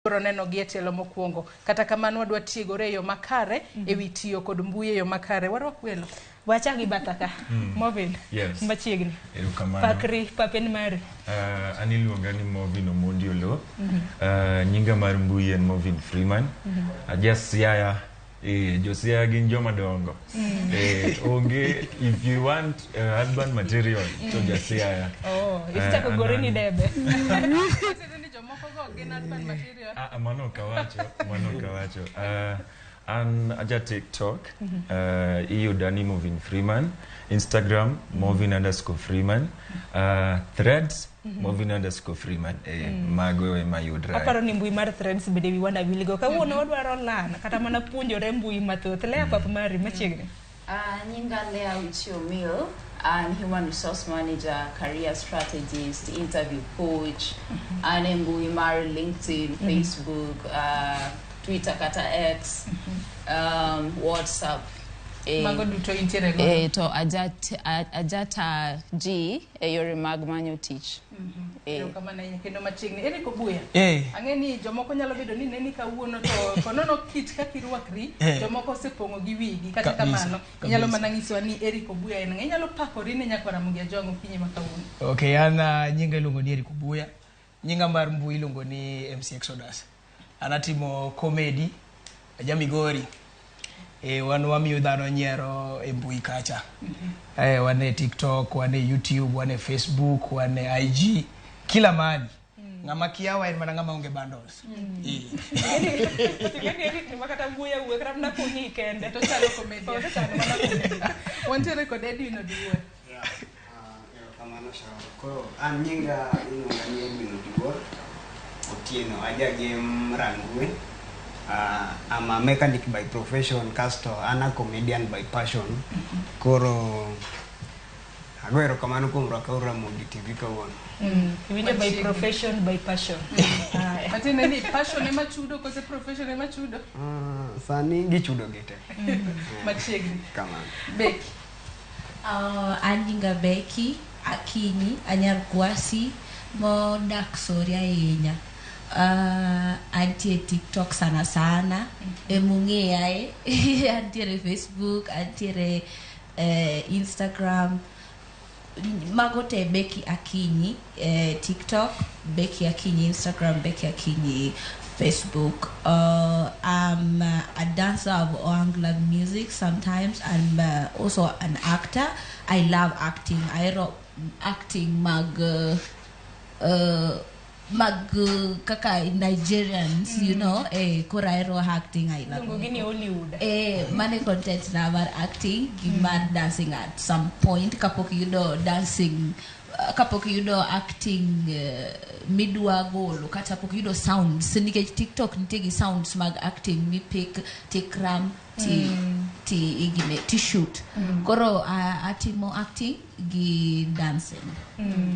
Biro neno gi e tielo mokwongo. Kata kamano wadwa tiegore e yo makare e wi tiyo kod mbui e yo makare. Warwak welo. Wachak gi batha ka. Movin. Yes. Machiegni. Erokamano. Pakri, papen mari. An iluonga ni Movin Omondi Oloo. Nyinga mar mbui en Movin Freeman. Aja Siaya. Jo Siaya gin joma dongo. Onge, if you want husband material to ja Siaya. Oh, isechako gore ni debe. Nyiso ni jomoko go gin husband material. Ah, mano ok awacho, mano ok awacho. An aja TikTok, iyuda ni Movin Freeman, Instagram Movin_Freeman, Threads Movin_Freeman. Mago ema yudra. Aparo ni mbui mar Threads bende wiwa wilgo. Kawuono wadwaro lan kata mana puonjore mbui mathoth. Lea pap mari machiegni. Nyinga Lea Uchi O'Mill, an human resource manager, career strategist, interview coach, an e mbui mar LinkedIn, Facebook, Twitter kata X, WhatsApp. Mago duto intiere godo. To ajata ji e yore mag manyo tich. Erokamano ahinya kendo machiegni. Eric Obuya. Eh. Ang'e ni jomoko nyalo bedo ni neni kawuono to konono kit kaka irwakri, jomoko osepong'o gi wigi. Kata kamano, inyalo mana nyisowa ni Eric Obuya en ng'a. Inyalo pakori ne nyakwar Ramogi Ajwang' okinyi ma kawuono. Okay, an nyinga iluongo ni Eric Obuya. Nyinga mar mbui iluongo ni MC Exodus. An atimo comedy, aja Migori. Wan wamiyo dhano nyiero e mbui kacha. Wan e TikTok, wan e YouTube, wan e Facebook, wan e IG, kila mahali. Ng'ama kiawa en mana ng'ama onge bundles. Ing'eni Eric ni makata wuoyo awuoya kata mana kong'i kende. To chalo comedian. To chalo mana comedian. Wantiere kod Edwin Oduor. Yeah, erokamano Sharon. Koro an nyinga iluonga ni Edwin Oduor Otieno, aja Gem Rangwe. I'm a mechanic by profession, kasto an a comedian by passion. Koro ago erokamano kuom rwaka Ramogi TV kawuono. Iwinjo by profession, by passion. Aya. Matiende ni passion ema chudo kose profession ema chudo? Sani gichudo gi te. Machiegni. Kamano. Becky. An nyinga Becky Akinyi, anyar Kwasi modak Sori ahinya. Antie TikTok sana sana, emung'eyae. Antiere Facebook, antiere Instagram. Mago te Becky Akinyi, TikTok, Becky Akinyi Instagram, Becky Akinyi Facebook. I'm a dancer of Ohangla music sometimes. I'm also an actor. I love acting. I wrote acting mag kaka Nigerians, you know, koro ahero acting. I love Iluongo gi ni Hollywood. Mane content na mar acting gi mar dancing at some point kapok iyudo dancing, kapok iyudo acting, midwa golo kata pok iyudo sounds nikech TikTok nitie gi sounds mag acting mipik tikram ti ti igine ti shoot. Koro atimo acting gi dancing.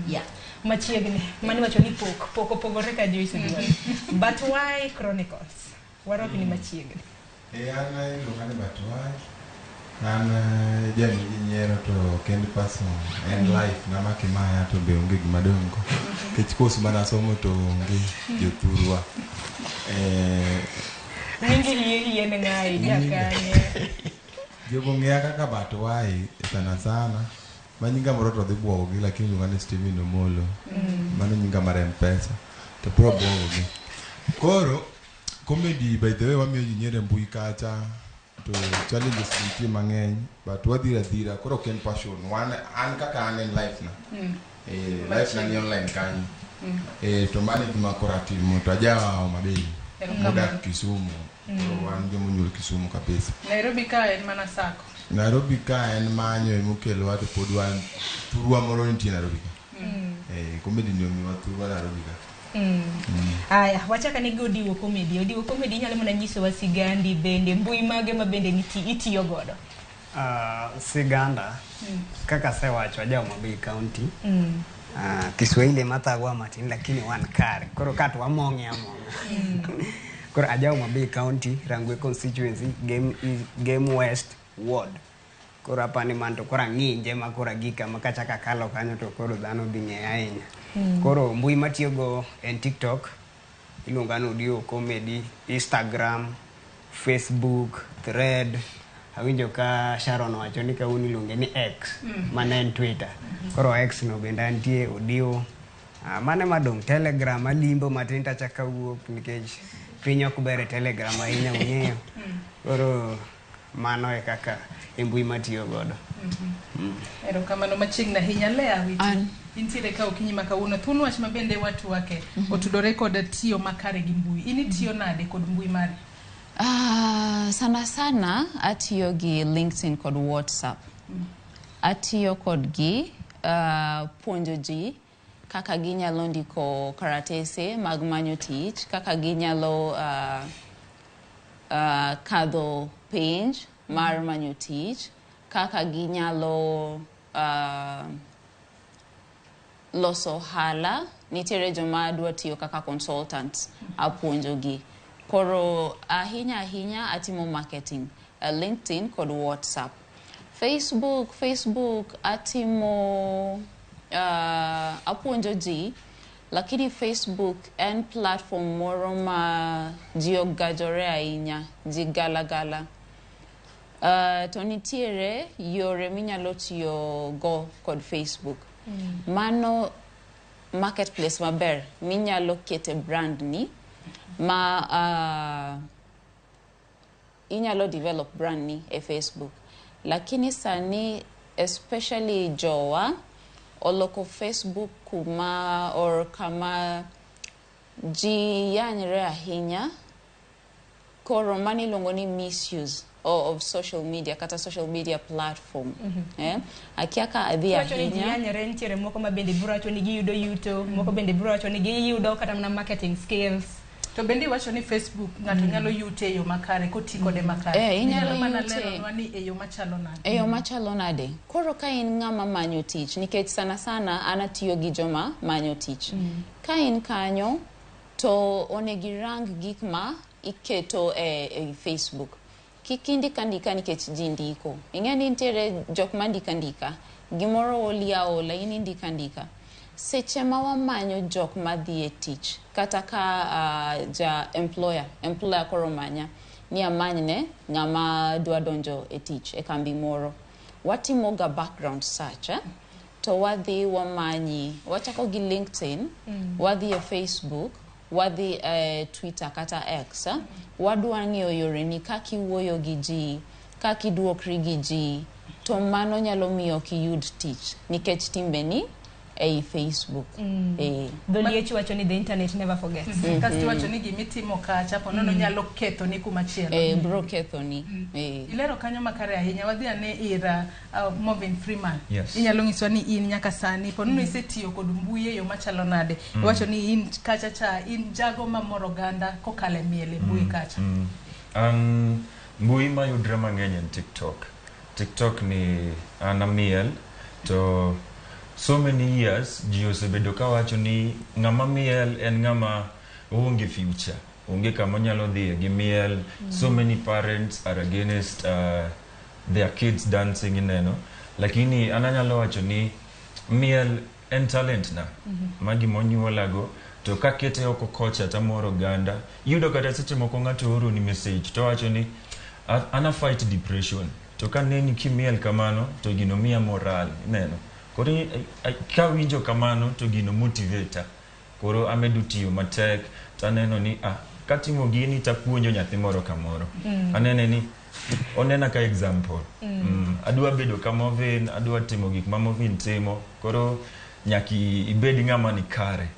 Yeah. Machiegni mani wacho ni pok opogore ka Joyce Odwaro. But why Chronicles? Warwak ni machiegni. An iluonga ni But why. An janigi nyiero to ok en personal, en life na ma kimaya to be onge gima dong' go. Nikech course mana somo to onge jothurwa. Nyingi hie hie ne ng'ayi, jakanye. Jogo ng'eya kaka But why sana sana. Ma nyinga moro to dhi buogo gi lakini iluonga ni Steven Omolo. Mano nyinga mar M-Pesa. To bro buogo gi. Koro comedy by the way wamiyo ji nyiero e mbui kacha to challenges nitie mang'eny but wadhiro adhira koro ok en passion wan an kaka an en life na. Life na ni online kanyo. To mano e gima koro atimo to aja Homa Bay. Modak Kisumu. Koro wan joma onyuol Kisumu kabisa. Nairobi ka en mana sako. Nairobi ka en manyo emokelowa to pod wan thurwa moro nitie Nairobi ka. Comedy ni omiwa thurwa Nairobi ka. Aya, wachaka ni gi Odiwo Comedy. Odiwo Comedy inyalo mana nyisowa sigandi bende, mbui mage ma bende itiyo godo? Siganda, kaka asewacho, aja Homa Bay County. Kiswahili ema thagowa matin lakini wan kare. Koro ka to wamong'e among'a. Koro aja Homa Bay County, Rangwe constituency, Game West Ward. Koro apani man to koro ang'inje ma koro agika ma kachako akalo kanyo to koro dhano dhi ng'eya ahinya. Koro mbui matiyogo en TikTok. Iluonga ni Odiwo Comedy, Instagram, Facebook, Thread. Awinjo ka Sharon wacho ni kawuono iluonge ni X, mano en Twitter. Koro X no bende antie Odiwo. Mano ema dong' Telegram alimbo matin tachako awuok nikech piny ok ber e Telegram ahinya ung'eyo. Koro mano e kaka e mbui matiyo godo. Erokamano machiegni ahinya. Lea Witi, intiere ka okinyi ma kawuono. Thuon wach ma bende watwake otudore kod tiyo makare gi mbui. In itiyo nade kod mbui mari? Sana sana atiyo gi LinkedIn kod WhatsApp. Atiyo kodgi puonjo ji kaka ginyalo ndiko karatese mag manyo tich, kaka ginyalo kadho penj mar manyo tich, kaka ginyalo loso ohala. Nitiere joma dwa tiyo kaka consultants, apuonjogi. Koro ahinya ahinya atimo marketing, LinkedIn kod WhatsApp. Facebook atimo apuonjo ji, lakini Facebook en platform moro ma ji ogajore ahinya, ji galagala. To nitiere yore minyalo tiyo go kod Facebook. Mano marketplace maber minyalo kete brand ni ma inyalo develop brand ni e Facebook. Lakini sani especially jowa oloko Facebook kuma or kama ji yanyre ahinya. Koro mano iluongo ni misuse of social media kata social media platform. Akia ka adhi Iwacho ni ji ahinya. yanyore, nitiere moko ma bende biro wacho ni giyudo yuto, moko bende biro wacho ni giyudo kata mana marketing skills. To bende iwacho ni Facebook ng'ato nyalo yute e yo makare koti kode makare. Inyalo mana yute. leronwa ni e yo machalo nade. E yo machalo nade? Koro ka in ng'ama manyo tich, nikech sana sana an atiyo gi joma manyo tich. Ka in kanyo, to onego irang gik ma iketo e Facebook. Kik indik andika nikech ji ndiko. Ing'e ni nitiere jok ma ndiko andika. Gimoro oli aola, in indiko andika. Seche ma wamanyo jok madhi e tich, kata ka ja employer koro manya, ni amanyne ng'ama dwa donjo e tich e kambi moro. Watimo ga background search, To wadhi wamanyi, wachako gi LinkedIn, wadhi e Facebook, wadhi e Twitter kata X, Wadwa ng'iyo yoreni kaka iwuoyo gi ji, kaka iduokri gi ji, to mano nyalo miyo ok iyud tich nikech timbeni ei Facebook. Dholiech wacho ni the internet never forgets. Kasto iwacho ni gimitimo kacha po nono nyalo kethoni kumachielo. Bro kethoni. Ilero kanyo makare ahinya. Wadhi ane ir Movin Freeman. Yes. Inyalo nyiswa ni in nyaka sani po nono isetiyo kod mbui e yo machalo nade. Iwacho ni in kacha cha in jago mamoro oganda kokalo e miel e mbui kacha. Mbui mayudre mang'eny en TikTok. TikTok ni an amiel to so many years ji osebedo kawacho ni ng'ama miel en ng'ama onge future, onge kama onyalo dhiye gi miel. So many parents are against their kids dancing ineno, lakini an anyalo wacho ni miel en talent na ma gima onyuolago, to kakete oko kocha tamoro oganda. Iyudo kata seche moko ng'ato oroni message to wacho ni an a fight depression, to kaneni kimiel kamano to gino miya moral ineno. Koro kawinjo kamano to gino motivate. Koro amedo tiyo matek taneno ni katimo gini tapuonjo nyathi moro kamoro. Anene ni onena ka example. Adwa bedo ka Movin, adwa timo gik ma Movin timo. Koro nyaka ibed ng'ama ni kare.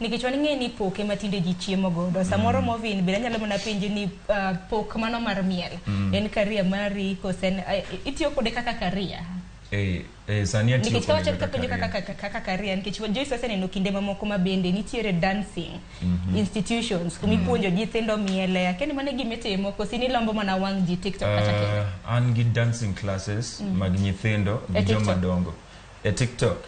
Nikech wan ing'e ni pok ema tinde ji chiemo godo. Samoro Movin bende anyalo mana penji ni pok mano mar miel. En career mari kose en itiyo kode kaka career? Sani atiyo Nikech kode kawacho kaka kapenjo career. kaka career, nikech Joyce oseneno kinde mamoko ma bende nitiere dancing institutions kuma ipuonjo nyithindo miele. Akia ni mano e gima itimo koso in ilombo mana wang' ji TikTok kata kende? An gi dancing classes mag nyithindo gi E joma TikTok? dongo. E TikTok.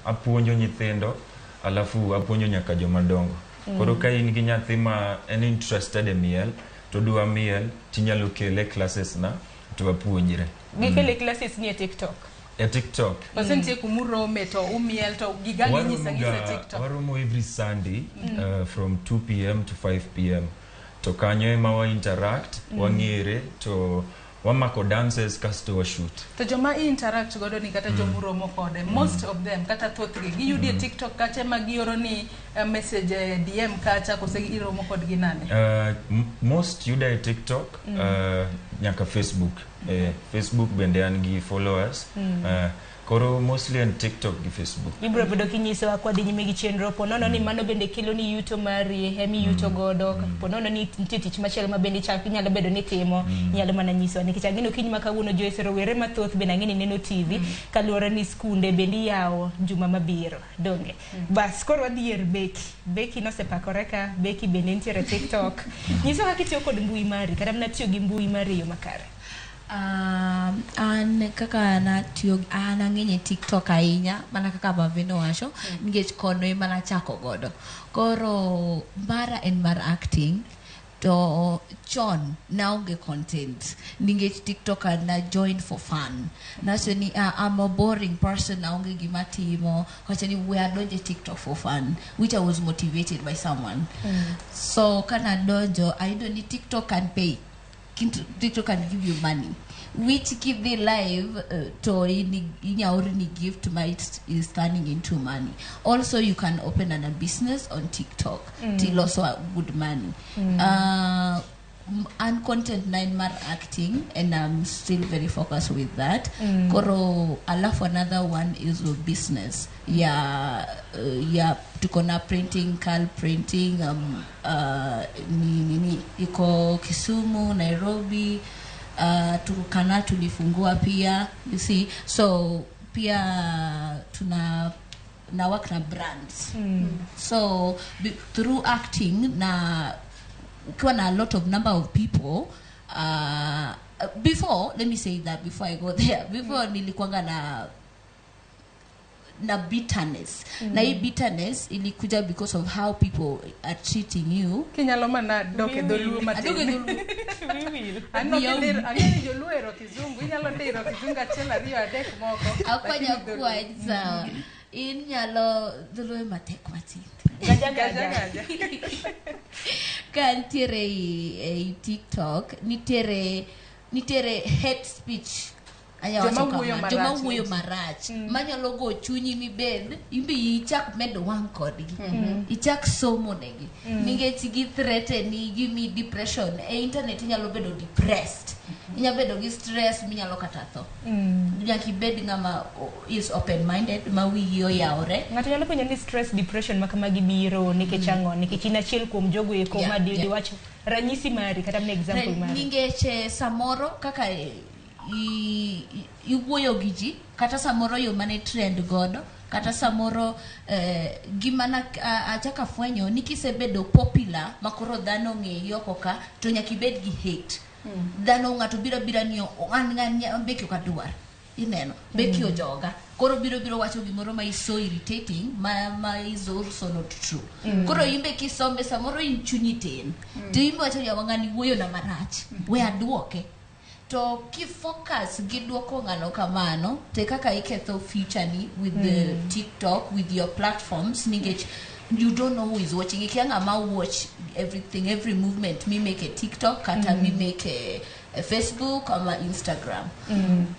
Apuonjo nyithindo alafu apuonjo nyaka joma dongo. Koro ka in gi nyathi ma en interested e miel to dwa miel tinyalo kele classes na to wapuonjre. Gikele classes ni e TikTok? E TikTok. Koso nitie kumurome to umiel to gigangi nyisa nyisa Waromoga- TikTok. Waromo every Sunday from 2 p.m. to 5 p.m. To kanyo ema wa interact, wang'ere to wamako dances kasto wa shoot. To joma i interact godo ni kata jomuromo kode, most of them kata thothgi giyudi e TikTok kacha ma gioro ni message DM kacha kose iromo kodgi nade? Most yuda e TikTok, nyaka Facebook. Facebook bende an gi followers. Koro mostly en TikTok gi Facebook. Ibiro bedo kinyisowa kwa dhi nyime gi chenro ponono ni mano bende kelo ni yuto mari emi yuto godo ponono ni nitie tich machielo ma bende chak inyalo bedo ni timo inyalo mana nyisowa nikech ang'e ni okinyi ma kawuono Joyce rowere mathoth bende ang'e ni neno TV kaluwore ni skunde bende iyawo juma mabiro donge bas koro wadhi ir Becky. Becky nosepakore ka Becky bende nitiere TikTok nyiso kaka itiyo kod mbui mari kata mana tiyo gi mbui mari e yo makare. An kaka natiyo an ang'eny e TikTok ahinya mana kaka Mavin owacho nikech kono ema nachako godo. Koro mara en mar acting to chon naonge content nikech TikTok na join for fun. Nawacho ni I'm a boring person, naonge gima timo, wacho ni we adonjo e TikTok for fun, which I was motivated by someone. So kana donjo ayudo ni TikTok can pay. TikTok can give you money, which kidhi live to inyaori ni gift might is turning into money. Also you can open a business on TikTok tiloso good money. And content 9 mar acting, and I'm still very focused with that. Koro alafu another one is business ya ya tuko na printing, cal printing, ni iko Kisumu, Nairobi, Turkana tulifungua pia, you see. So pia tuna na work na brands. So through acting na ukiwa na a lot of number of people, before, let me say that before I go there, before nilikuanga na bitterness. Na hii bitterness ilikuja because of how people are treating you. Kinyalo mana dok e dholuo matin. Adok e dholuo. Aneno ang'e ni joluo ero kizungu, inyalo diro kizungu achiel ariyo adek moko. Akwanya Lakini dholuo. kwa sawa. Inyalo dholuo matek matin. Gaja Gaja gaja. gaja. Ka nitiere ei TikTok, nitiere hate speech. Anya Joma wacho wuoyo kama, marach joma ne wuoyo ji. marach, manyalo go chunyi mibed, imbe ichak medo wang' kodgi. Ichak somo negi. Nikech gi threaten ni, gimi depression. E internet inyalo bedo depressed. Inyalo bedo gi stress minyalo kata tho. Nyaka ibed ng'ama is open minded, ma wiyi oyawore. Ng'ato nyalo penjo ni stress depression ma kamagi biro nikech ang'o? Nikech in achiel kuom jogo eko ma diwach ranyisi mari kata mana example mari. Nikech samoro kaka iwuoyo gi ji, kata samoro yo mane trend godo, kata samoro gima na achako afwenyo ni kisebedo popular makoro dhano ong'eyi oko ka, to nyaka ibed gi hate. Dhano ng'ato biro bira ni an ng'ani Becky ok adwar. Ineno, Becky ojoga. Koro biro wacho gimoro ma is so irritating, ma is also not true. Koro imbe kisome samoro in chunyi tin. To imbe wacho ni ng'ani wuoyo na marach. We aduoke. To ki focus gi duoko ng'ano kamano, te kaka iketho future ni with the TikTok, with your platforms, nikech you don't know who is watching. Ikia ng'ama watch everything, every movement mi make a TikTok, kata mi make a Facebook ama Instagram.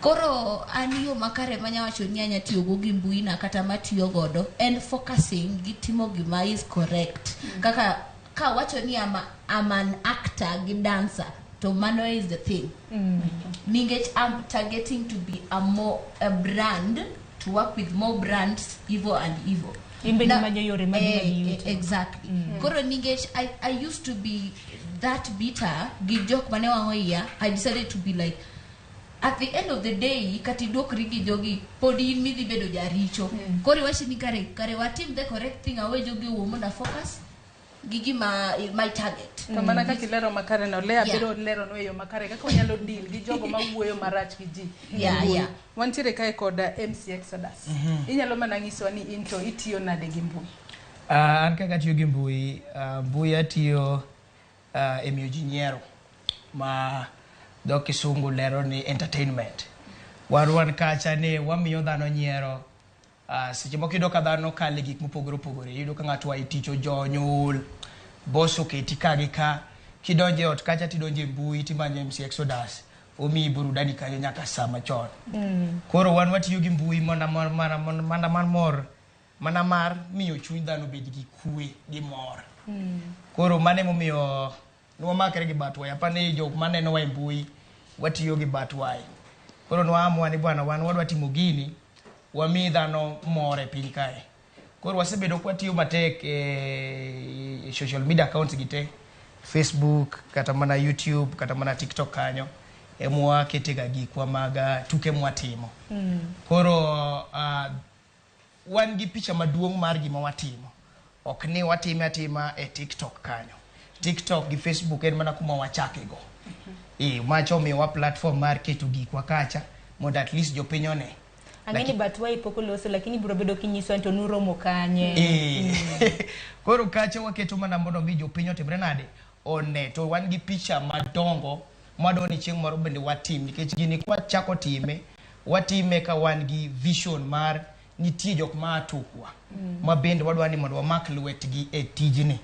Koro an yo makare manya wacho ni anya tiyogo gi mbui na kata matiyo godo en focusing gi timo gima is correct. Kaka ka wacho ni I'm an actor gi dancer, to mano is the thing. Nikech I'm targeting to be a brand, to work with more brands, Evo and Evo. Imbe ni manyo yore mag yuto. Exactly. Koro nikech I used to be that bitter gi jok mane wang'o iya, I decided to be like, at the end of the day, kata iduokri gi jogi, pod in midhi bedo jaricho. Koro iwacho ni kare watim the correct thing, awe jogi owuo mondo a focus gi gima my target. To mana kaka ilero makare no, Lea biro leronwa e yo makare kaka wanyalo deal gi jogo mawuoyo marach gi ji. Wantiere kae kod MC Exodus. Inyalo mana nyisowa ni in to itiyo nade gi mbui? An kaka atiyo gi mbui, mbui atiyo e miyo ji nyiero ma dho kisungu lero ni entertainment. Wan kacha ne wamiyo dhano nyiero. Seche moko iyudo ka dhano kale gik mopogore opogore. Iyudo ka ng'ato oa e tich ojonyul, boss oketi ka gi ka. Kidonjo e ot kacha tidonjo e mbui timanyo MC Exodus. Omiyi burudani kanyo nyaka saa machon. Koro wan watiyo gi mbui mana mar mor, mana mar miyo chuny dhano bed gi kwe gi mor. Koro mano emomiyo nwamakre gi Batwai. Apani jok manenowa e mbui watiyo gi Batwai. Koro nwaamua ni bwana wan wadwa timo gini, wami dhano mor e piny kae. Koro wasebedo kwatiyo matek e social media accounts gi te, Facebook, kata mana YouTube, kata mana TikTok kanyo. Emwa ketega gikwa mag tuke mwatimo. Koro wan gi picha maduong' mar gima watimo. Ok ni watime atima e TikTok kanyo. TikTok gi Facebook en mana kuma wachake go. Macha omiyowa platform mar keto gikwa kacha mondo at least jopiny one. Ang'e ni Batwai pok oloso lakini biro bedo kinyiswa ni to nuromo kanye. Koro kacha waketo mana mondo mi jopiny otimre nade? One. To wan gi picha madongo mwadwa ni chieng' moro bende watim, nikech gini kwachako time, watime ka wan gi vision mar nitie jok ma tokwa ma bende wadwa ni mondo wamak lwetgi e tijni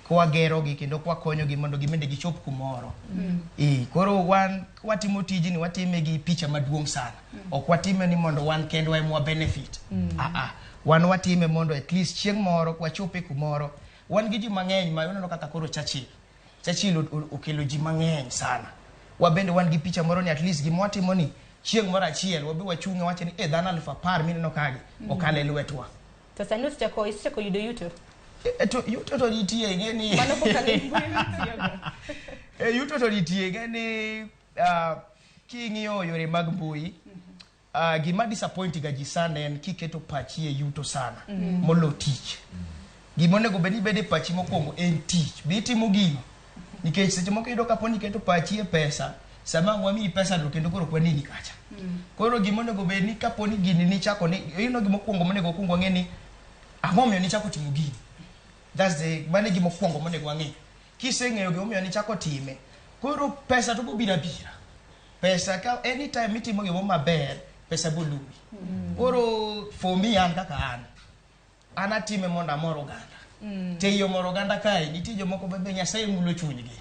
kwagerogi kendo kwakonyogi mondo gibende gichop kumoro. Koro wan watimo tijni watime gi picha maduong' sana. Ok watime ni mondo wan kendwa ema wa benefit. Wan watime mondo at least chieng' moro wachope kumoro. Wan gi ji mang'eny ma uneno kaka koro Churchill. Churchill okelo ji mang'eny sana. Wabende wan gi picha moro ni at least gima watimo ni chieng' moro achiel wabe wachung' wawacho ni dhano 10,000 mineno kagi okalo e lwetwa. To sani isechako yudo yuto? To yuto to nitie, ing'e ni Mano kokalo e mbui mitiyogo. Yuto to nitie, ing'e ni king'iyo yore mag mbui, gima disappoint ga ji sana en kiketo pachi e yuto sana molo tich. Gima onego bed ni bedo e pachi mokwongo en tich. Be itimo gino? Nikech seche moko iyudo kapo ni iketo pachi e pesa, sama wamiyi pesa no kendo koro ok waneni kacha. Koro gima onego bed ni kapo ni gini nichako ni, iyudo gima okwongo monego wakwong wang'e ni ang'o momiyo nichako timo gini. That's the, mano e gima okwongo monego wang'e. Kiseng'eyo gimomiyo nichako time, koro pesa to bobiro abira. Pesa ka anytime mitimo gimoro maber, pesa boluwi. Koro for me an kaka an atime mondo amor oganda. To ei moro oganda kae, nitie jomoko be Nyasaye mulo chunygi.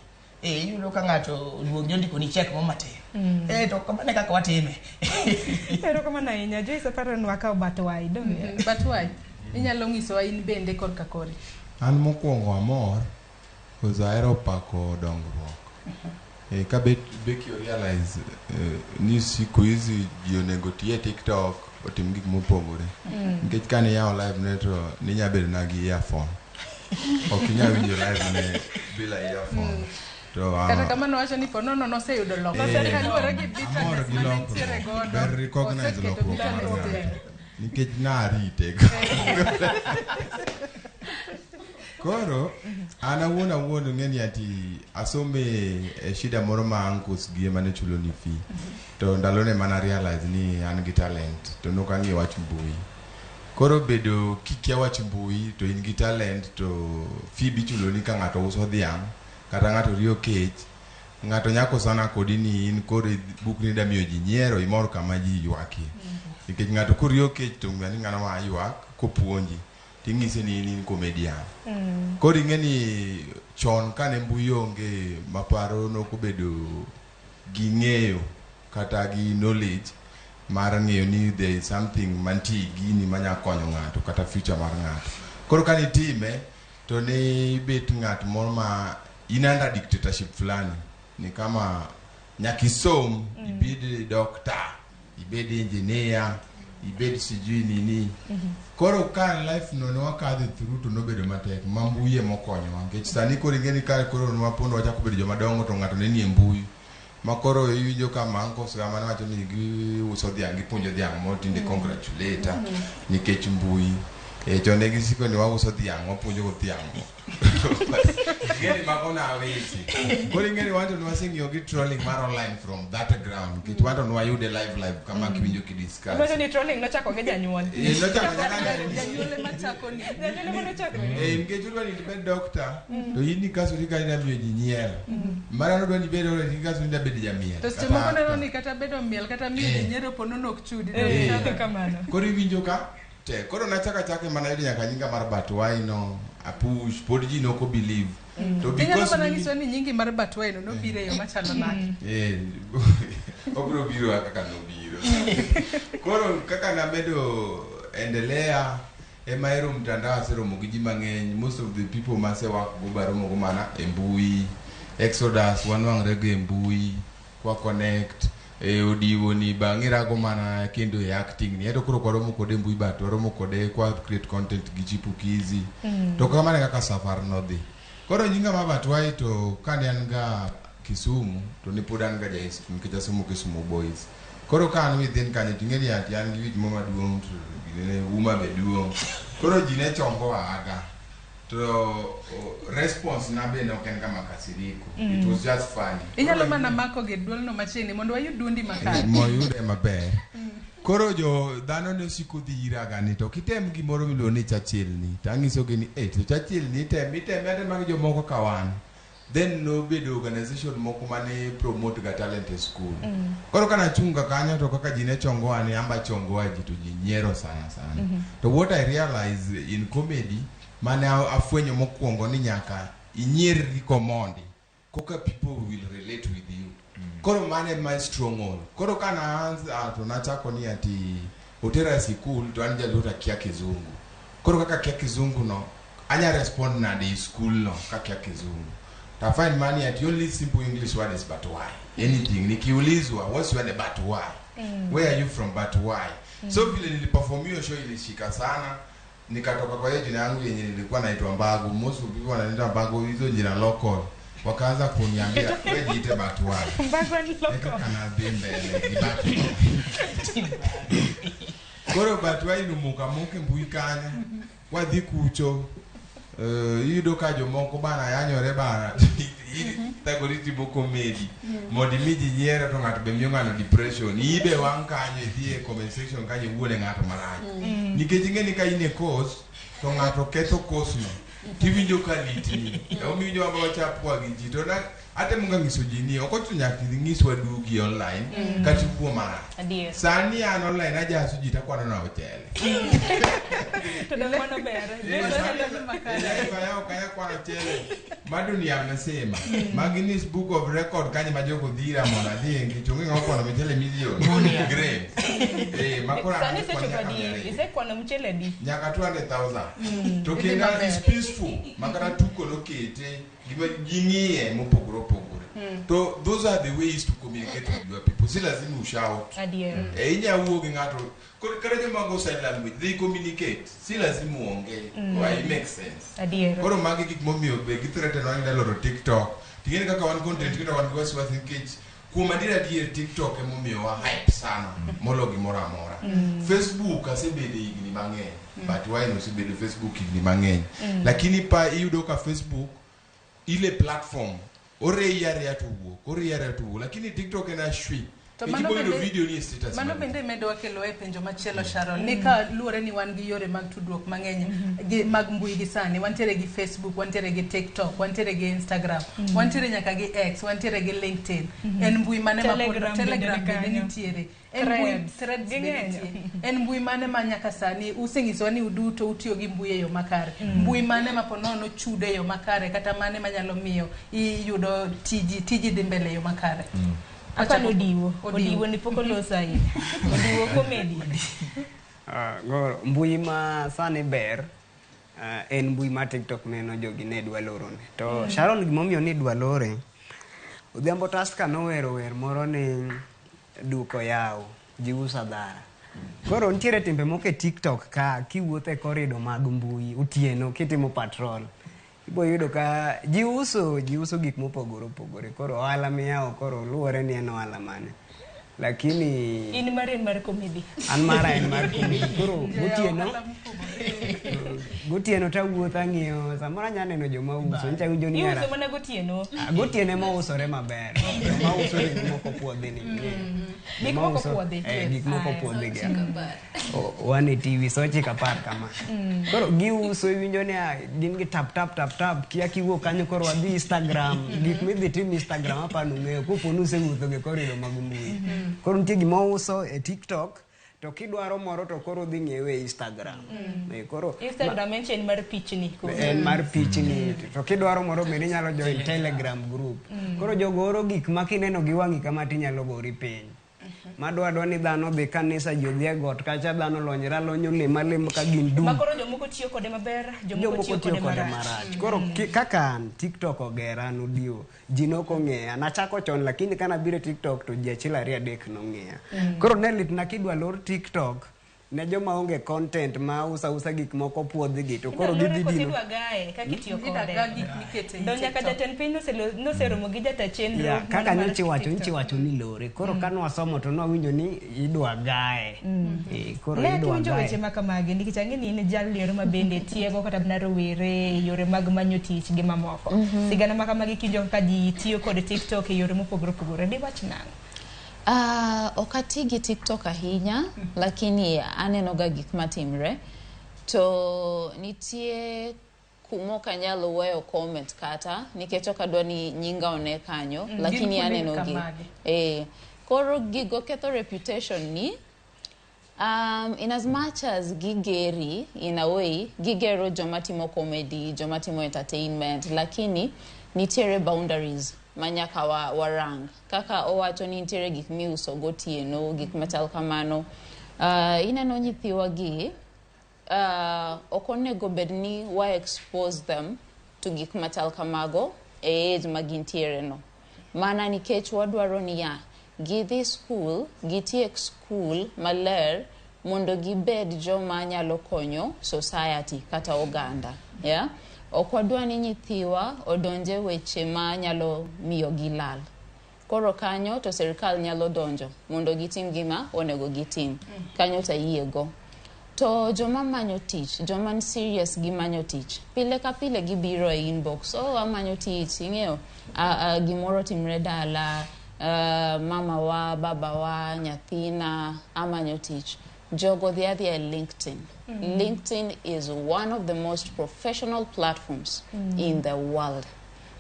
Iyudo ka ng'ato oluongi ondiko ni check mo matin. To kamano e kaka watime. Erokamano ahinya. Joyce aparo ni wakawo Batwai, donge? Batwai, inyalo nyisowa in bende korka kori. An mokwongo amor, because ahero pako dongruok. Ka Becky realize ni siku hizi ji onego ti e TikTok otim gik mopogore. Nikech kane iyawo live ne to ninya bedo na gi earphone. Ok inyal winjo live ne bila earphone. To Kata kamano wacho ni ponono noseyudo lokruok. Kaluwore gi amor bitterness gi mane lokruok. nitiere godo. Ber recognize oseketo lokruok mar bitterness ng'ato. tenge. Nikech narite. Koro an awuon awuon ng'e ni ati asome e shida moro ma uncles gi ema ne chulo ni fee. To ndalone mana realize ni an gi talent to nok ang'eyo wach mbui. Koro bedo kikia wach mbui to in gi talent to fee bichuloni ka ng'ato uso dhiang' kata ng'ato riyo kech, ng'ato nyako sana kodi ni in koro bukni da miyo ji nyiero imor kama ji ywakie. Nikech ng'ato koriyo kech to ng'ani ng'ano ma ywak kopuonji ting'ise ni in comedian. Koro ing'e ni chon kane mbui onge maparo nokobedo gi ng'eyo kata gi knowledge mar ng'eyo ni there is something mantie gini manya konyo ng'ato kata future mar ng'ato. Koro kanitime to ne ibet ng'at moro ma in under dictatorship fulani ni kama nyaka isom ibed doctor ibed engineer ibed sijui nini. Koro ka life no ne wakadhe through to nobedo matek ma mbui ema okonyowa nikech sani koro ing'e ni ka koro nwapondo wachako bedo joma dongo to ng'ato ne nie mbui ma koro iwinjo ka ma uncles ga mane wacho ni giuso dhiang' gipuonjo dhiang' moro tinde congratulate nikech mbui. Chon ne gisiko ni wauso dhiang', wapuonjo go dhiang'. Ing'eni mago na weche. Koro ing'eni wan to nwaseng'iyo gi trolling mar online from that ground. Nikech wan to nwayude live live kama kiwinjo kidiscuss. Iwacho ni trolling nochako gi janyuol. Nochako nyaka Janyuol ema chako ni. Janyuol ema nochako. Nikech odwa ni ibed doctor, to in ikasori ka ida miyo ji nyiero. Mara nodwa ni ibed doctor, ikasori ni bedo jamiel. To seche kata moko neno actor. ni kata bedo miel kata miyo ji nyiero po nono ok chudi. Kamano. Koro iwinjo ka te. Koro nachako achaka mana yudo nyaka nyinga mar Batwai no, apush, pod ji noko believe. To Inyalo because mana mini- nyisowa ni nyingi mar Batwai no nobiro e yo machalo nade. Obiro biro kaka nobiro. Koro kaka namedo endelea ema ero mtandao aseromo gi ji mang'eny. Most of the people masewak go baromo go mana e mbui. Exodus wanwang're go e mbui, kwa connect. Odiwo ni bang'e go mana kendo e acting ni. Ento koro ok waromo kode e mbui but waromo kode kwa create content gi chipukizi. To kamano e kaka safar nodhi. Koro nyinga ma Batwai to kane an ga Kisumu to ne pod an ga ja high school nikech asomo Kisumu Boys. Koro ka an within kanyo to ing'e ni ati an gi wich mo maduong' to ginene uma be duong'. Koro ji ne chongo aga. To response na be ne ok en kama kasiriko. It was just funny. Inyalo mana mako gi duolno machiegni mondo wayud duondi makare. Moyude maber. Koro jo dhano ne osiko dhi iraga ni to kitem gimoro miluongo ni Churchill ni to ang'isogi ni eh to Churchill ni item iteme atema gi jomoko ka wan. Then nobedo organization moko mane promote ga talent e school. Koro kana chunga kanyo to kaka ji ne chongowa ni amba chongowa ji to ji nyiero sana sana. To what I realize in comedy mane afwenyo mokwongo ni nyaka inyierri komondi koka people will relate with you. Koro mano e my stronghold. Koro kana anza to nachako ni ati otera e sikul to an jaluo to akia kizungu. Koro kaka akia kizungu no, anya respond nade e school no kakia kizungu. To I find money at only simple English word is but why. Anything. Nikiulizwa, what's your name? But why? Where are you from? But why? So vile niliperform hiyo show ilishika sana. Nikatoka kwa hiyo jina yangu yenye nilikuwa naitwa Mbagu. Most of people wananiita Mbagu, hizo jina local. Wakaanza kuniambia, wewe jiite but why. Mbagu en Eka loko. kana dhi mbele gi but why. Koro but why nomuka muka e mbui kanyo. Wadhi kucho. Iyudo ka jomoko bana yanyore bana thagori timo comedy mondo imi ji nyiero to ng'ato be miyo ng'ano depression ibe wang' kanyo idhi e comment section kanyo iwuone ng'ato marach nikech ing'e ni ka in e course to ng'ato ketho course no tiwinjo ka litni emomiyo iwinjo wamba wachapwa gi ji to na atemo ga nyiso ji ni ok ochuno nyaka inyiswa dugi online kata iwuo marach. Adier. Sani an online ajaso ji takwano na ochele. To dong mano ber. Live ayawo kanyo kwano chele ma dunia mzima ma Guinness Book of Record kanyo ma jogo dhira mondo adhi nikech onge ng'ama okwano michele million grams. Ma koro Sani an isechopo nyaka adi? 200. Isekwano mchele adi? Nyaka 200,000. To Idhi kendo maber. is peaceful ma kata tuko nokete gima ji ng'iye mopogore opogore. To those are the ways to communicate with your people. Si lazima ushout. Adier. Inya wuo gi ng'ato kata joma go sign language they communicate si lazima uongee. Why it makes sense. Adier. Koro magi gik momiyo be githreaten wa ni loro TikTok. Ting'eni kaka wan content creator wan gi wasiwasi nikech kuom adier adier TikTok emomiyo wa hype sana molo gimoro amora. Facebook asebede higni mang'eny but wine osebedo Facebook higni mang'eny. Lakini pa iyudo ka Facebook ile platform oreyi areya to wuok, oreyi areya to wuok. Lakini TikTok en ashwi. To Nikech mano ibo yudo video ni e status mano mari. bende medo wakelo e penjo machielo Sharon ni ka luwore ni wan gi yore mag tudruok mang'eny gi mag mbui gi sani wantiere gi Facebook, wantiere gi TikTok, wantiere gi Instagram, wantiere nyaka gi X, wantiere gi LinkedIn. En mbui mane ma pod Telegram bende Telegram ni bende kanyo. nitiere. En mbui Threads. Threads bende Ging'eny. nitie. En mbui mane ma nyaka sani usenyisowa ni uduto utiyo gi mbui e yo makare. Mbui mane ma po nono chudo e yo makare kata mane manyalo miyo iyudo tiji dhi mbele e yo makare. Apani Odiwo. Odiwo. Odiwo ni pok oloso ahinya. Odiwo comedy. Goro, mbui ma sani ber en mbui ma TikTok neno jogi ne dwa lorone. To Sharon gimomiyo ni dwa lore, Odhiambo Tusker nowero wer moro ni duko yaw, ji uso adhara. Koro nitiere timbe moko e TikTok ka kiwuotho e korido mag mbui otieno kitimo patrol. Ibo yudo ka ji uso gik mopogore opogore. Koro ohala miyawo koro luwore ni en ohala mane. Lakini In mari en mar comedy. An mara en mar comedy. Koro gotieno gotieno tawuotho ang'iyo samoro anya neno joma uso nyicha awinjo ni Iuso ara mana gotieno. Ah, gotieno ema usore maber. Joma uso gik moko puodhi ni. Gik Joma moko uso- puodhi. Eh, gik moko Aya. puodhi gi. Wan e TV sa ochiko apar kama. Koro giuso iwinjo ni ah, gin gi tap tap tap tap kia kiwuok kanyo koro wadhi Instagram gik midhi tim Instagram apani ung'eyo kopo ni usewuotho gi korido mag mbui. Koro nitie gima uso e TikTok to kidwaro moro to koro udhi ng'iewe e Instagram. Eh, koro Instagram en chain mar pichni. koro. en mar pichni to kidwaro moro bende inyalo join Telegram group. Koro jogo oro gik ma kineno gi wang'i kama tinyalo gori piny. Madwa dwa ni dhano dhi kanisa ji odhi e got kacha dhano lonyre alony olem alem ka gin dum. Ma koro jomoko tiyo kode maber, jomoko Jomoko tiyo tiyo kode kode marach. marach. Koro kaka an TikTok ogera an odiwo ji nokong'eya. Nachako chon lakini kanabiro e TikTok to ji achiel ariyo adek nong'eya. Koro ne litna kidwa lor TikTok ne joma onge content ma uso ausa gik moko puodhgi to koro Idwa lore gidhi koso dino. idwa gaye kaka itiyo Idwa kode. ga gik mikete ei Do nyaka TikTok. jatend piny noseromo gi jata chenro. Ya, mano kaka mar nyocha iwacho TikTok. nyocha iwacho ni lore koro ka nwasomo to nwawinjo ni idwa gaye. Eh, koro Ne idwa kiwinjo gaye. weche ma kamagi nikech ang'e ni in jal liero ma bende tiego kata mana rowere e yore mag manyo tich gi mamoko. Sigana ma kamagi kiwinjo kaka ji tiyo kod TikTok e yore mopogore opogore, diwach nang'o? Ok ati gi TikTok ahinya, lakini aneno ga gik matimre. To nitie kuma ok anyal weyo comment kata, nikech ok adwa ni nyinga one kanyo, lakini Gin kuonde aneno gi. kamagi. Eh, koro gigo ketho reputation ni. In as much as gigeri, in a way, gigero joma timo comedy, joma timo entertainment, lakini nitiere boundaries ma nyaka warang. Kaka owacho ni nitiere gik miuso gotieno, gik machal kamano. Ineno nyithiwa gi, ok onego bed ni wa expose them to gik machal kamago e age ma gintiere no. Mana nikech wadwaro niya, gidhi school, gitiek school maler mondo gibed joma nyalo konyo society kata oganda. Yeah? Ok wadwa ni nyithiwa odonje weche ma nyalo miyo gilal. Koro kanyo to sirikal nyalo donjo mondo gitim gima onego gitim. Kanyo to ayiego. To joma manyo tich, joma ni serious gi manyo tich, pile ka pile gibiro e inbox, oh amanyo tich, ing'eyo, gimoro timre dala, mama wa, baba wa, nyathina, amanyo tich. Jogo dhi adhiya e LinkedIn. LinkedIn is one of the most professional platforms in the world.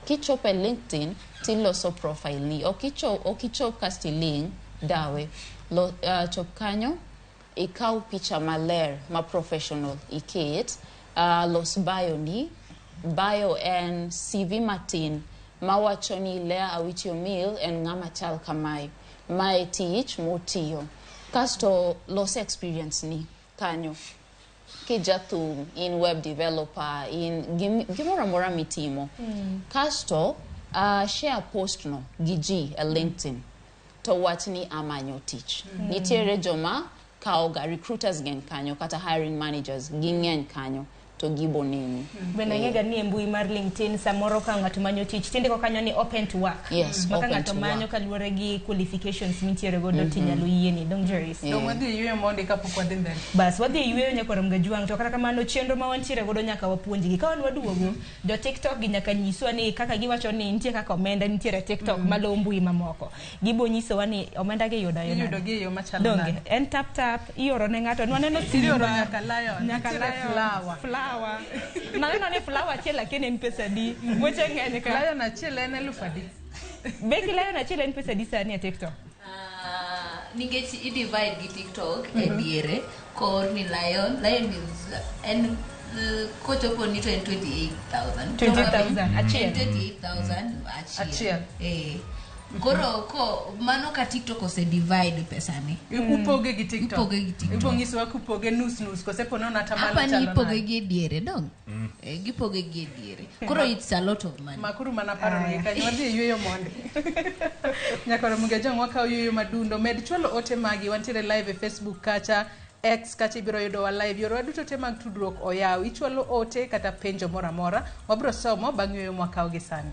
Kichopo e LinkedIn, tiloso profile ni. Ok ichop kasto iling', dawe. Chop kanyo, ikaw picha maler, ma professional, iket, los bio ni. Bio en CV matin, mawacho ni Leah Awiti Omil en ng'ama chal kamae. Mae tich motiyo. Kasto los experience ni kanyo. Kijathum, in web developer, in gimoro amora mitimo. Kasto, share post no gi ji e LinkedIn. To wach ni amanyo tich. Nitiere joma kawoga recruiters ng'eny kanyo, kata hiring managers ging'eny kanyo, to gibo neni. Bende ang'ega ni e mbui mar LinkedIn samoro ka ng'ato manyo tich tindiko kanyo ni open to work. Yes, Ma ka open ng'ato to manyo work. kaluwore gi qualifications mintiere godo tinyalo yieni. Dong Joyce. Dong wadhi e yueyo mondi kapok wadhi mbele. Bas wadhi e yueyo nyakwar Mgajwang' to kata kamano chenro ma wantiere godo nyaka wapuonjgi. Ka wan waduogo, jo TikTok gi nyaka nyiswa ni kaka giwacho ni nitie kaka omenda nitiere e TikTok malo mbui mamoko. Gibo nyisowa ni omenda gi yudo nade. Iyudo gi e yo machalo Donge, nade? en tap tap, ioro ne ng'ato. Nwaneno Ioro simba. nyaka lion, Nyaka nitiere lion. flower. Flower. Naneno ni flower achiel lakini en pesa adi? Weche ng'eny ka. Lion achiel en eluf adi? Beki lion achiel en pesa adi sani e TikTok? Nikech i divide gi TikTok e diere, kor ni lion, lion is en kochopo ni to en 28,000. 28,000, achiel. En 28,000 achiel. Achiel. Koro ko mano ka TikTok ose divide pesani. Upoge gi TikTok. Upoge gi TikTok. Ibo nyisowa kupoge nus nus kose po nono atamalo Hapa ni chalo ipoge nade? gi e diere dong. Gipoge gi e diere. Koro it's a lot of money. Makuru mana paro no kanyo wadhi e yueyo mondi. Nyakwar Mugajwang' wakawo yueyo madundo. Med chwalo ote magi wantiere live e Facebook kacha, X kacha ibiro yudowa live. Yorewa duto te mag tudruok oyaw. Ichwalo ote kata penjo moro amora. Wabiro somo bang' yueyo mwakawo gi sani.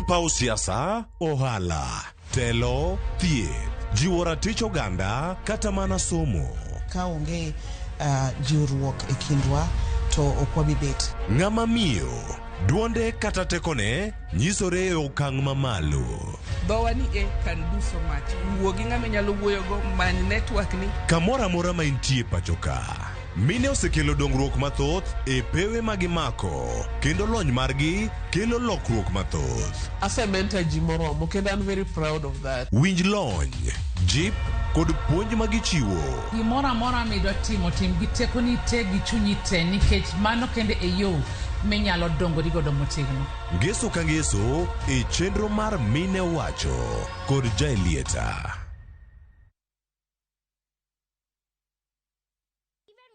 paw siasa, ohala, telo, thieth, jiwo ratich oganda kata mana somo. Ka onge jiwruok e kindwa to ok wabi bet. Ng'ama miyo, duonde kata tekone nyisore e okang' mamalo. Dhowa ni e can do so much. Wuo gi ng'ama inyalo wuoyogo, many network ni. Kamoro amora ma intie pacho ka, mine osekelo dongruok mathoth e pewe ma gimako kendo lony margi kelo lokruok mathoth. Asementor ji moromo kendo I'm very proud of that. Winj lony, jip kod puonj ma gichiwo. Gimoro amora midwa timo, tim gi tekoni te gi chunyi te nikech mano kende e yo minyalo dongori godo motegno. Ngeso ka ngeso e chenro mar Mine Wacho kod Jaelieta.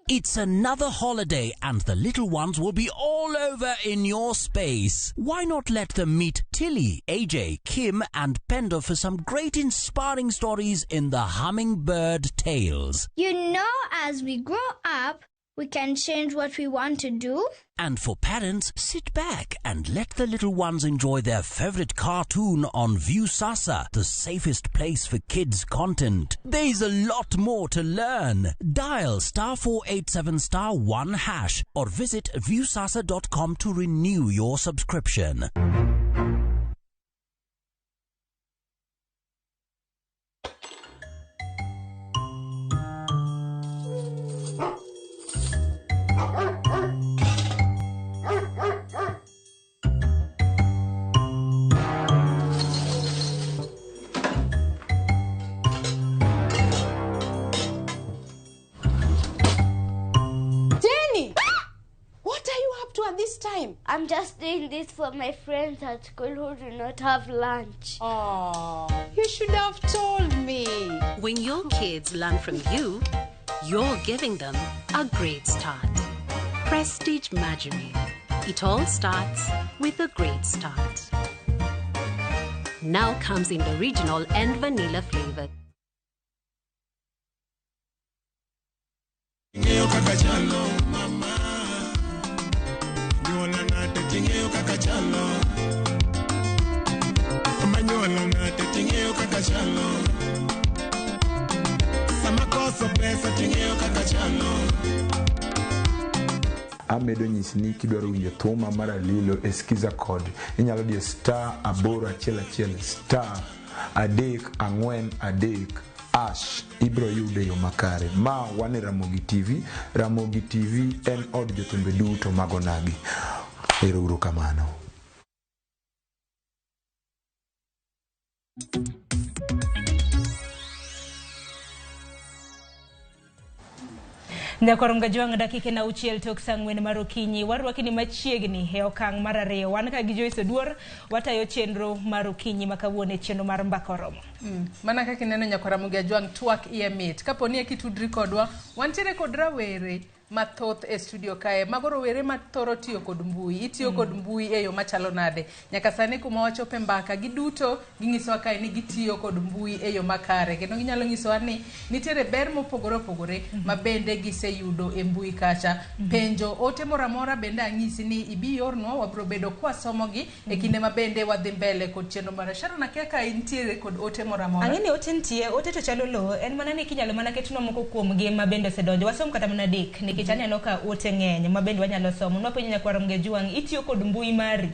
It's another holiday and the little ones will be all over in your space. Why not let them meet Tilly, AJ, Kim and Pendo for some great inspiring stories in the Hummingbird Tales? You know, as we grow up, we can change what we want to do. And for parents, sit back and let the little ones enjoy their favorite cartoon on Viusasa, the safest place for kids' content. There's a lot more to learn. Dial star 487 star 1 hash or visit viusasa.com to renew your subscription. Jenny! What are you up to at this time? I'm just doing this for my friends at school who do not have lunch. Oh, you should have told me. When your kids learn from you, you're giving them a great start. Prestige Margarine. It all starts with a great start. Now comes in the original and vanilla flavor. Ing'eyo kaka chalo mama Nyuola nade ting'eyo kaka chalo Manyuola nade ting'eyo kaka chalo Sama koso pesa ting'eyo kaka chalo Amedo nyisi ni kidwaro winjo thuma mar Alilo e Skiza kod inyalo diyo star 811 star 3 4 3 hash ibro yude e yo makare. Ma wan e Ramogi TV. Ramogi TV en od jothumbe duto mag onagi. Ero uru kamano. Nyakoronga jwang' dakika na auchiel tok saa ang'wen mar okinyi warwaki ni machiegni e okang' mar ariyo wan ka gi Joyce Oduor watayo chenro mar okinyi ma kawuono e chenro mar mbaka oromo. Mana kaka ineno nyakwaramogi ajwang' twak iye mit. Kapo ni eka itudri kodwa, wantiere kod rawere mathoth e studio kae. Mago rowere mathoro tiyo kod mbui. Itiyo kod mbui e yo machalo nade? Nyaka sani kuma wachope mbaka, giduto ginyisowa kae ni gitiyo kod mbui e yo makare. Kendo ginyalo nyisowa ni nitiere ber mopogore opogore ma bende giseyudo e mbui kacha. Penjo, ote moro amora bende anyisi ni ibi iornwa, wabiro bedo kwasomogi e kinde ma bende wadhi mbele kod chenro mar Sharon. Akia ka intiere kod ote moro amora. Ang'e ni ote nitie, ote to chalo lowo, en mana ni kinyalo mana ketnwa moko kuomgi ma bende osedonjo. Wasom kata mana adek nikech aneno ka ote ng'eny ma bende wanyalo somo. Nwapenjo nyakwar Juang, itiyo kod mbui mari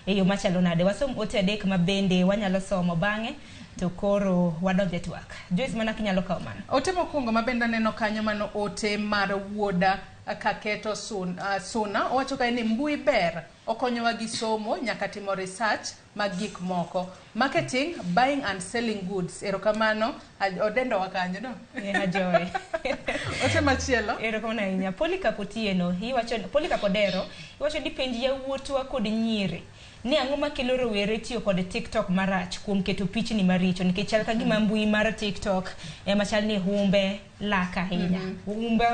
e yo machalo nade? Wasom ote adek ma bende wanyalo somo bang'e to koro wadonj e twak. Joyce, mana kinyalo kawo mano. Ote mokwongo ma bende aneno kanyo mano ote mar wuoda Kaketo Suna owacho kae ni mbui ber, okonyowa gi somo nyaka timo research mag gik moko, marketing, buying and selling goods. Erokamano, odendowa kanyo no. Ajoy. Ote machielo. Erokamano ahinya. Polycarp Otieno, iwacho Polycarp Odero, iwacho ni penj yawuotwa kod nyiri ni ang'o makelo rowere tiyo kod TikTok marach kuom keto pichni maricho nikech chal ka gima mbui mar TikTok ema chal ni humbe lak ahinya. Humbe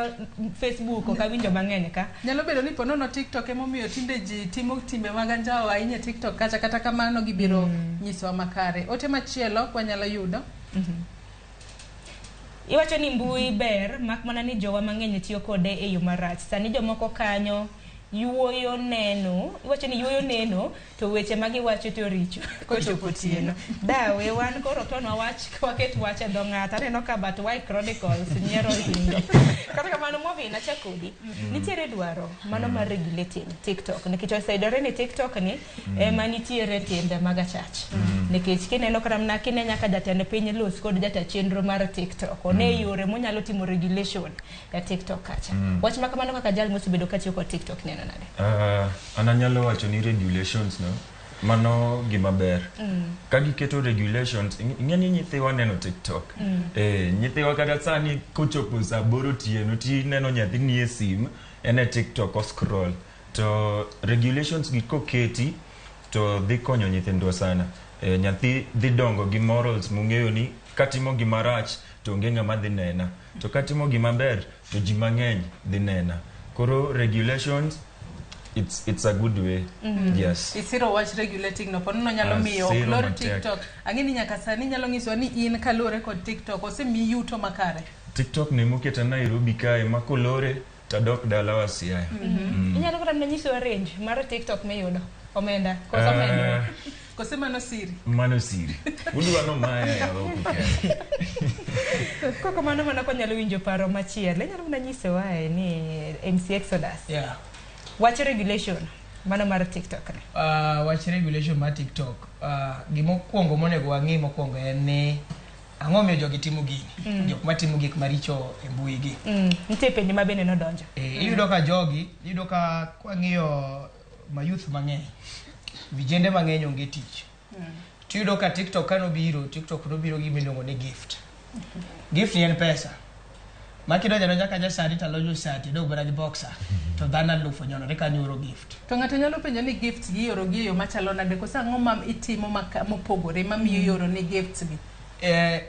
Facebook ok awinjo mang'eny ka. Nyalo bedo ni ponono TikTok emomiyo tinde ji timo timbe mag anjawo ahinya e TikTok kacha, kata kamano gibiro nyisowa makare. Ote machielo kwanyalo yudo. Iwacho ni mbui ber mak mana ni jowa mang'eny tiyo kode e yo marach. Sani jomoko kanyo Yuoyo neno, iwacho ni yuoyo neno to weche ma giwacho to richo kochopo otieno. Dawe wan koro to wach waket wach e dho ng'ato. Aneno ka But Why Chronicles nyiero hingo. Kata kamano Movin achak kodi. Nitiere dwaro mano mar regulating TikTok nikech oseyudore ni TikTok ni ema nitiere timbe mag achach. Nikech kineno kata mana kine nyaka jatend piny los kod jata chenro mar TikTok. One yore monyalo timo regulation e TikTok kacha. Wach ma kamano kaka jal mosebedo katiyo kod TikTok neno nade? An anyalo wacho ni regulations no mano gima ber. Ka giketo regulations, ing'e ni nyithiwa neno TikTok. Nyithiwa kata sani kochopo saa 8 otieno tineno nyathi nie sim en e TikTok o scroll. To regulations gi koketi to dhi konyo nyithindwa sana. Nyathi dhi dongo gi morals mong'eyo ni katimo gima rach to onge ng'ama dhi nena. To katimo gima ber to ji mang'eny dhi nena. Koro regulations it's a good way. Yes. Isiro wach regulating no ponono nyalo miyo ok Asiro lor matek. TikTok. Ang'e ni nyaka sani nyalo nyisowa ni in kaluwore kod TikTok osemiyi yuto makare. TikTok ne moketa Nairobi kae ma kolore tadok dalawa Siaya. Inyalo kata mana nyisowa range mar TikTok miyudo omenda koso omenda. Kose mano siri. Mano siri. Udwa no maya ya oko kende. Koko mano mana konyalo winjo paro machielo. Inyalo mana nyisowa ni MC Exodus. Yeah. Wach regulation mano mar TikTok ni. Wach regulation mar TikTok, gimokwongo monego wang'i mokwongo en ni ang'o miyo jogi timo gini. Jok matimo gik maricho e mbui gi. Nitie penjo ma bende nodonjo. Iyudo ka jogi, iyudo ka kwang'iyo mayouth mang'eny, vijende mang'eny onge tich. Tiyudo ka TikTok kanobiro, TikTok nobiro gi gima iluongo ni gift. Gift ni en pesa. Ma kidonjo adonja kacha sani talonjo sati, idong mana gi boxer, to dhano alufu onyonore kanyo oro gift. To ng'ato nyalo penjo ni gifts gi ioro gi e yo machalo nade koso ang'o ma itimo mopogore mamiyo ioro ni gifts gi?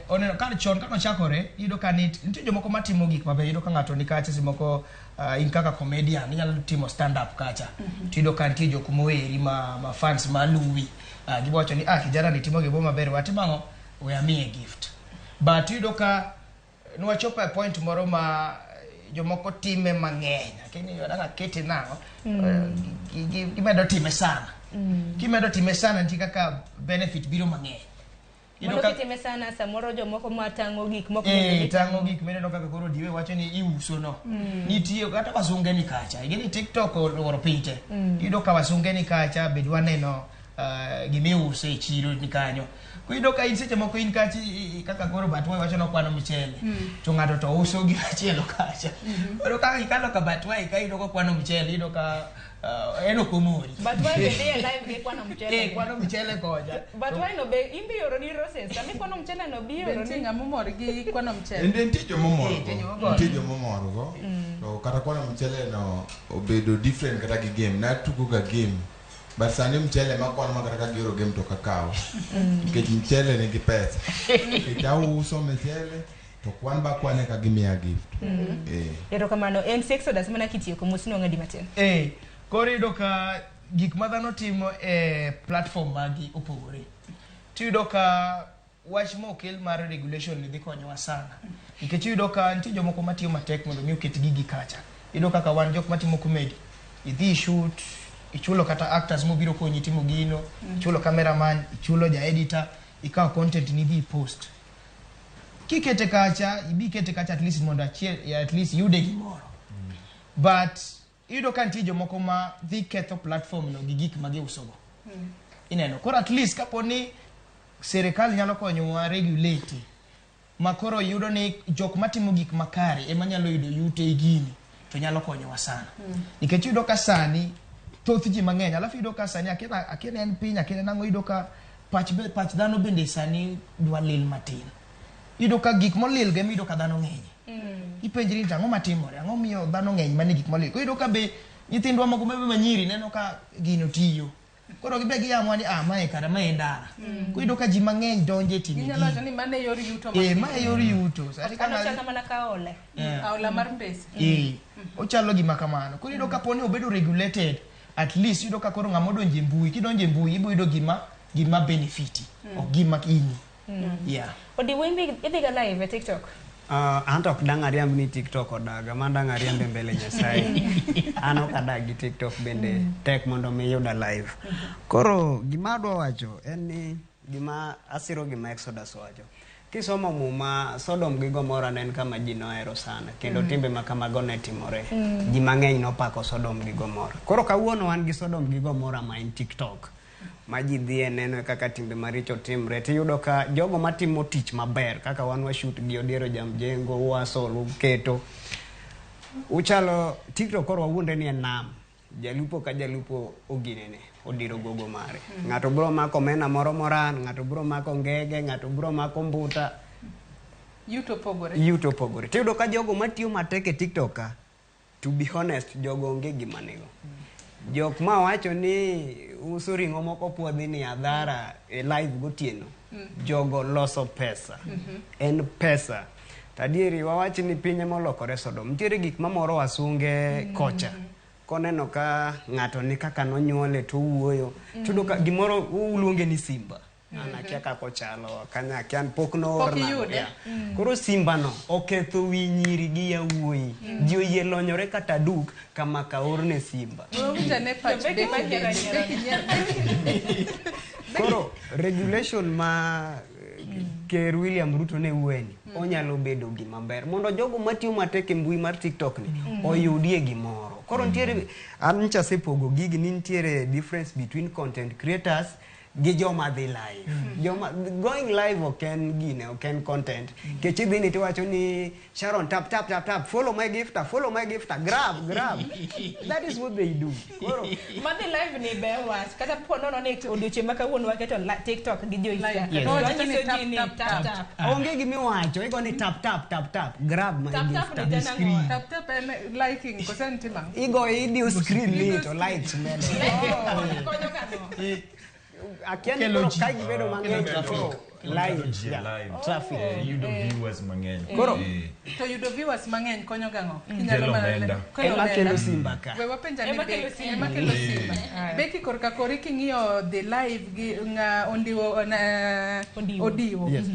Oneno ka chon kaka ochakore, iyudo ka nitie jomoko matimo gik mabeyo, iyudo ka ng'ato ni kacha seche moko in kaka comedian, inyalo timo stand up kacha. Tiyudo ka nitie jok moheri ma fans maluwi. Giwacho ni kijana ni timo gimoro maber, watim ang'o? We amiye gift. But iyudo ka nwachopo e point moro ma jomoko time mang'eny. Lakini dang' akete nang'o? Gimedo time sana. Kimedo time sana nitie kaka benefit biro mang'eny. Mano kitime sana samoro jomoko matang'o gik moko tang'o gik mineno kaka koro diwe wacho ni iuso no. Nitie kata wasunge ni kacha. Ing'e ni TikTok oluoro piny te. Iyudo ka wasunge ni kacha bed waneno gimiuso e chiro ni kanyo. Iyudo ka in seche moko in kacha kaka koro Batwai wacho nokwano mchele. To ng'ato to uso gimachielo kacha. Koro kaka ikalo ka Batwai ka iyudo kokwano mchele, iyudo ka en ok omori. Batwai be dhi e live gi kwano mchele. Kwano mchele kocha. Batwai no be in be ioro ni roses. Sama ikwano mchele no bi ioro Nitie ni. ng'ama omor gi kwano mchele. Nitie joma omor Nitie go. joma omor. Nitie joma omor go. To kata kwano mchele no obedo different kata gi game. Natugo ga game. But sani mchele makwano ma kata ka gioro game to ok akaw. Nikech mchele nigi pesa. Nikech auso mchele to kwan ba kwane ka gimiya gift. Erokamano. MC Exodus mana kitieko mos nwang'o adi matin. Koro iyudo ka gik ma dhano timo e platform magi opogore. Tiyudo ka wach mokel mar regulation ni dhi konyowa sana. Nikech iyudo ka nitie jomoko matiyo matek mondo mi oket gigi kacha. Iyudo kaka wan jok matimo comedy, idhi shoot, ichulo kata actors mobiro konyi timo gino, ichulo cameraman, ichulo ja editor, ikawo content ni idhi post. Kikete kacha, ibi kete kacha at least mondo achiel, at least iyude gimoro. But iyudo ka nitie jomoko ma dhi ketho platform no gi gik ma giusogo. Ineno, koro at least kapo ni sirikal nyalo konyowa regulate ma koro yudo ni jok matimo gik makare ema nyalo yudo yuto e gini to nyalo konyowa sana. Nikech iyudo ka sani thoth ji mang'eny, alafu iyudo ka sani akia ni en piny, akia ni nang'o, iyudo ka pach dhano bende sani dwa lil matin. Iyudo ka gik molil go ema iyudo ka dhano ng'eny. Ipenjri ni to ang'o matimore, ang'o miyo dhano ng'eny mane gik molil. Koro iyudo ka be nyithindwa moko mabe manyiri neno ka gino tiyo. Koro gibe giyamwa ni mae kara mae en ndara. Koro iyudo ka ji mang'eny donje timo Ginyalo gini. wacho ni mano e yor yuto Mae e yor yuto. Sani ka Kano ng'ato- chalo mana ka aola. Aola mar mbese. Ochalo gima kamano. Koro iyudo ka poni obedo regulated, at least iyudo ka koro ng'ama odonjo e mbui, kidonjo e mbui ibo yudo gima benefiti, ok gima hinyi. Yeah. Odi wimbi idhi ga live e TikTok? An to ok dang' ariamb ni TikTok odaga, man dang' ariambe mbele Nyasaye. An ok adag gi TikTok bende tek mondo mi yuda live. Koro gima adwa wacho en ni gima asiro gima Exodus owacho. Kisomo muma, Sodom gi Gomora ne en kama ji nohero sana kendo timbe ma kamago ne timore. Ji mang'eny nopako Sodom gi Gomora. Koro kawuono wan gi Sodom gi Gomora ma en TikTok. Ma ji dhiye neno kaka timbe maricho timre tiyudo ka jogo matimo tich maber kaka wan washoot gi Odiero Jamjengo, Wasol, Uketo. Uchalo TikTok koro wawuondre ni en nam. Jalupo ka jalupo oginene, odiro gogo mare. Ng'ato biro mako omena moro moran, ng'ato biro mako ngege, ng'ato biro mako mbuta, Yuto pogore. yuto opogore. Tiyudo ka jogo matiyo matek e TikTok ka, to be honest, jogo onge gima nigo. Jok ma wacho ni uso ring'o moko puodhi ni adhara e live gotieno, jogo loso pesa. En pesa. To adieri wawach ni piny ema olokore Sodom. Nitiere gik mamoro wasunge kocha. Koneno ka ng'ato ni kaka nonyuole to owuoyo. Tiyudo ka gimoro uluonge ni Simba. An akia kaka ochalo, kanya akia pok noorna. Pok iyude. Yeah. Koro Simba no oketho wi nyiri gi yawuoyi. Ji oyie lonyore kata duk kama kaorne Simba. Wawinj ane pach To Becky Becky ma nyiero bende. anyiera. Becky nyiero. Koro regulation ma Ker William Ruto ne wuoyeni onyalo bedo gima ber mondo jogo matiyo matek e mbui mar TikTok ni oyudie gimoro. Koro nitiere an nyocha asepogo gigi ni nitiere difference between content creators gi joma dhi live. Joma going live ok en gine, ok en content. Kech idhi ni tiwacho ni Sharon tap tap tap tap follow my gifter, follow my gifter, grab grab. That is what they do. Koro Madhi live ni ber wach kata po nono ni odiochieng' ma kawuono waketo TikTok gi Joyce. Yes. To Wacho ni wanyiso tap, ji ni tap, tap tap. tap. onge gimiwacho, igo ni tap tap tap tap, grab my Tap tap gifter. ni tena ang'o? Tap tap en liking kose en timo ang'o? Igo idiyo screen ni to likes medo. Konyo kang'o? Akia ni Kelo koro ji. ka gibedo mang'eny to koro live, Ji yeah, live. traffic. Yudo viewers mang'eny. Koro- To yudo viewers mang'eny konyo gang'o? Kelo omenda. Kelo Ema kelo omenda. Simba ka. We wapenja ni Ema kelo Becky, Simba. ema kelo Simba. Becky korka kori king'iyo the live gi ng'a ondiwo na Odiwo. odiwo. Yes.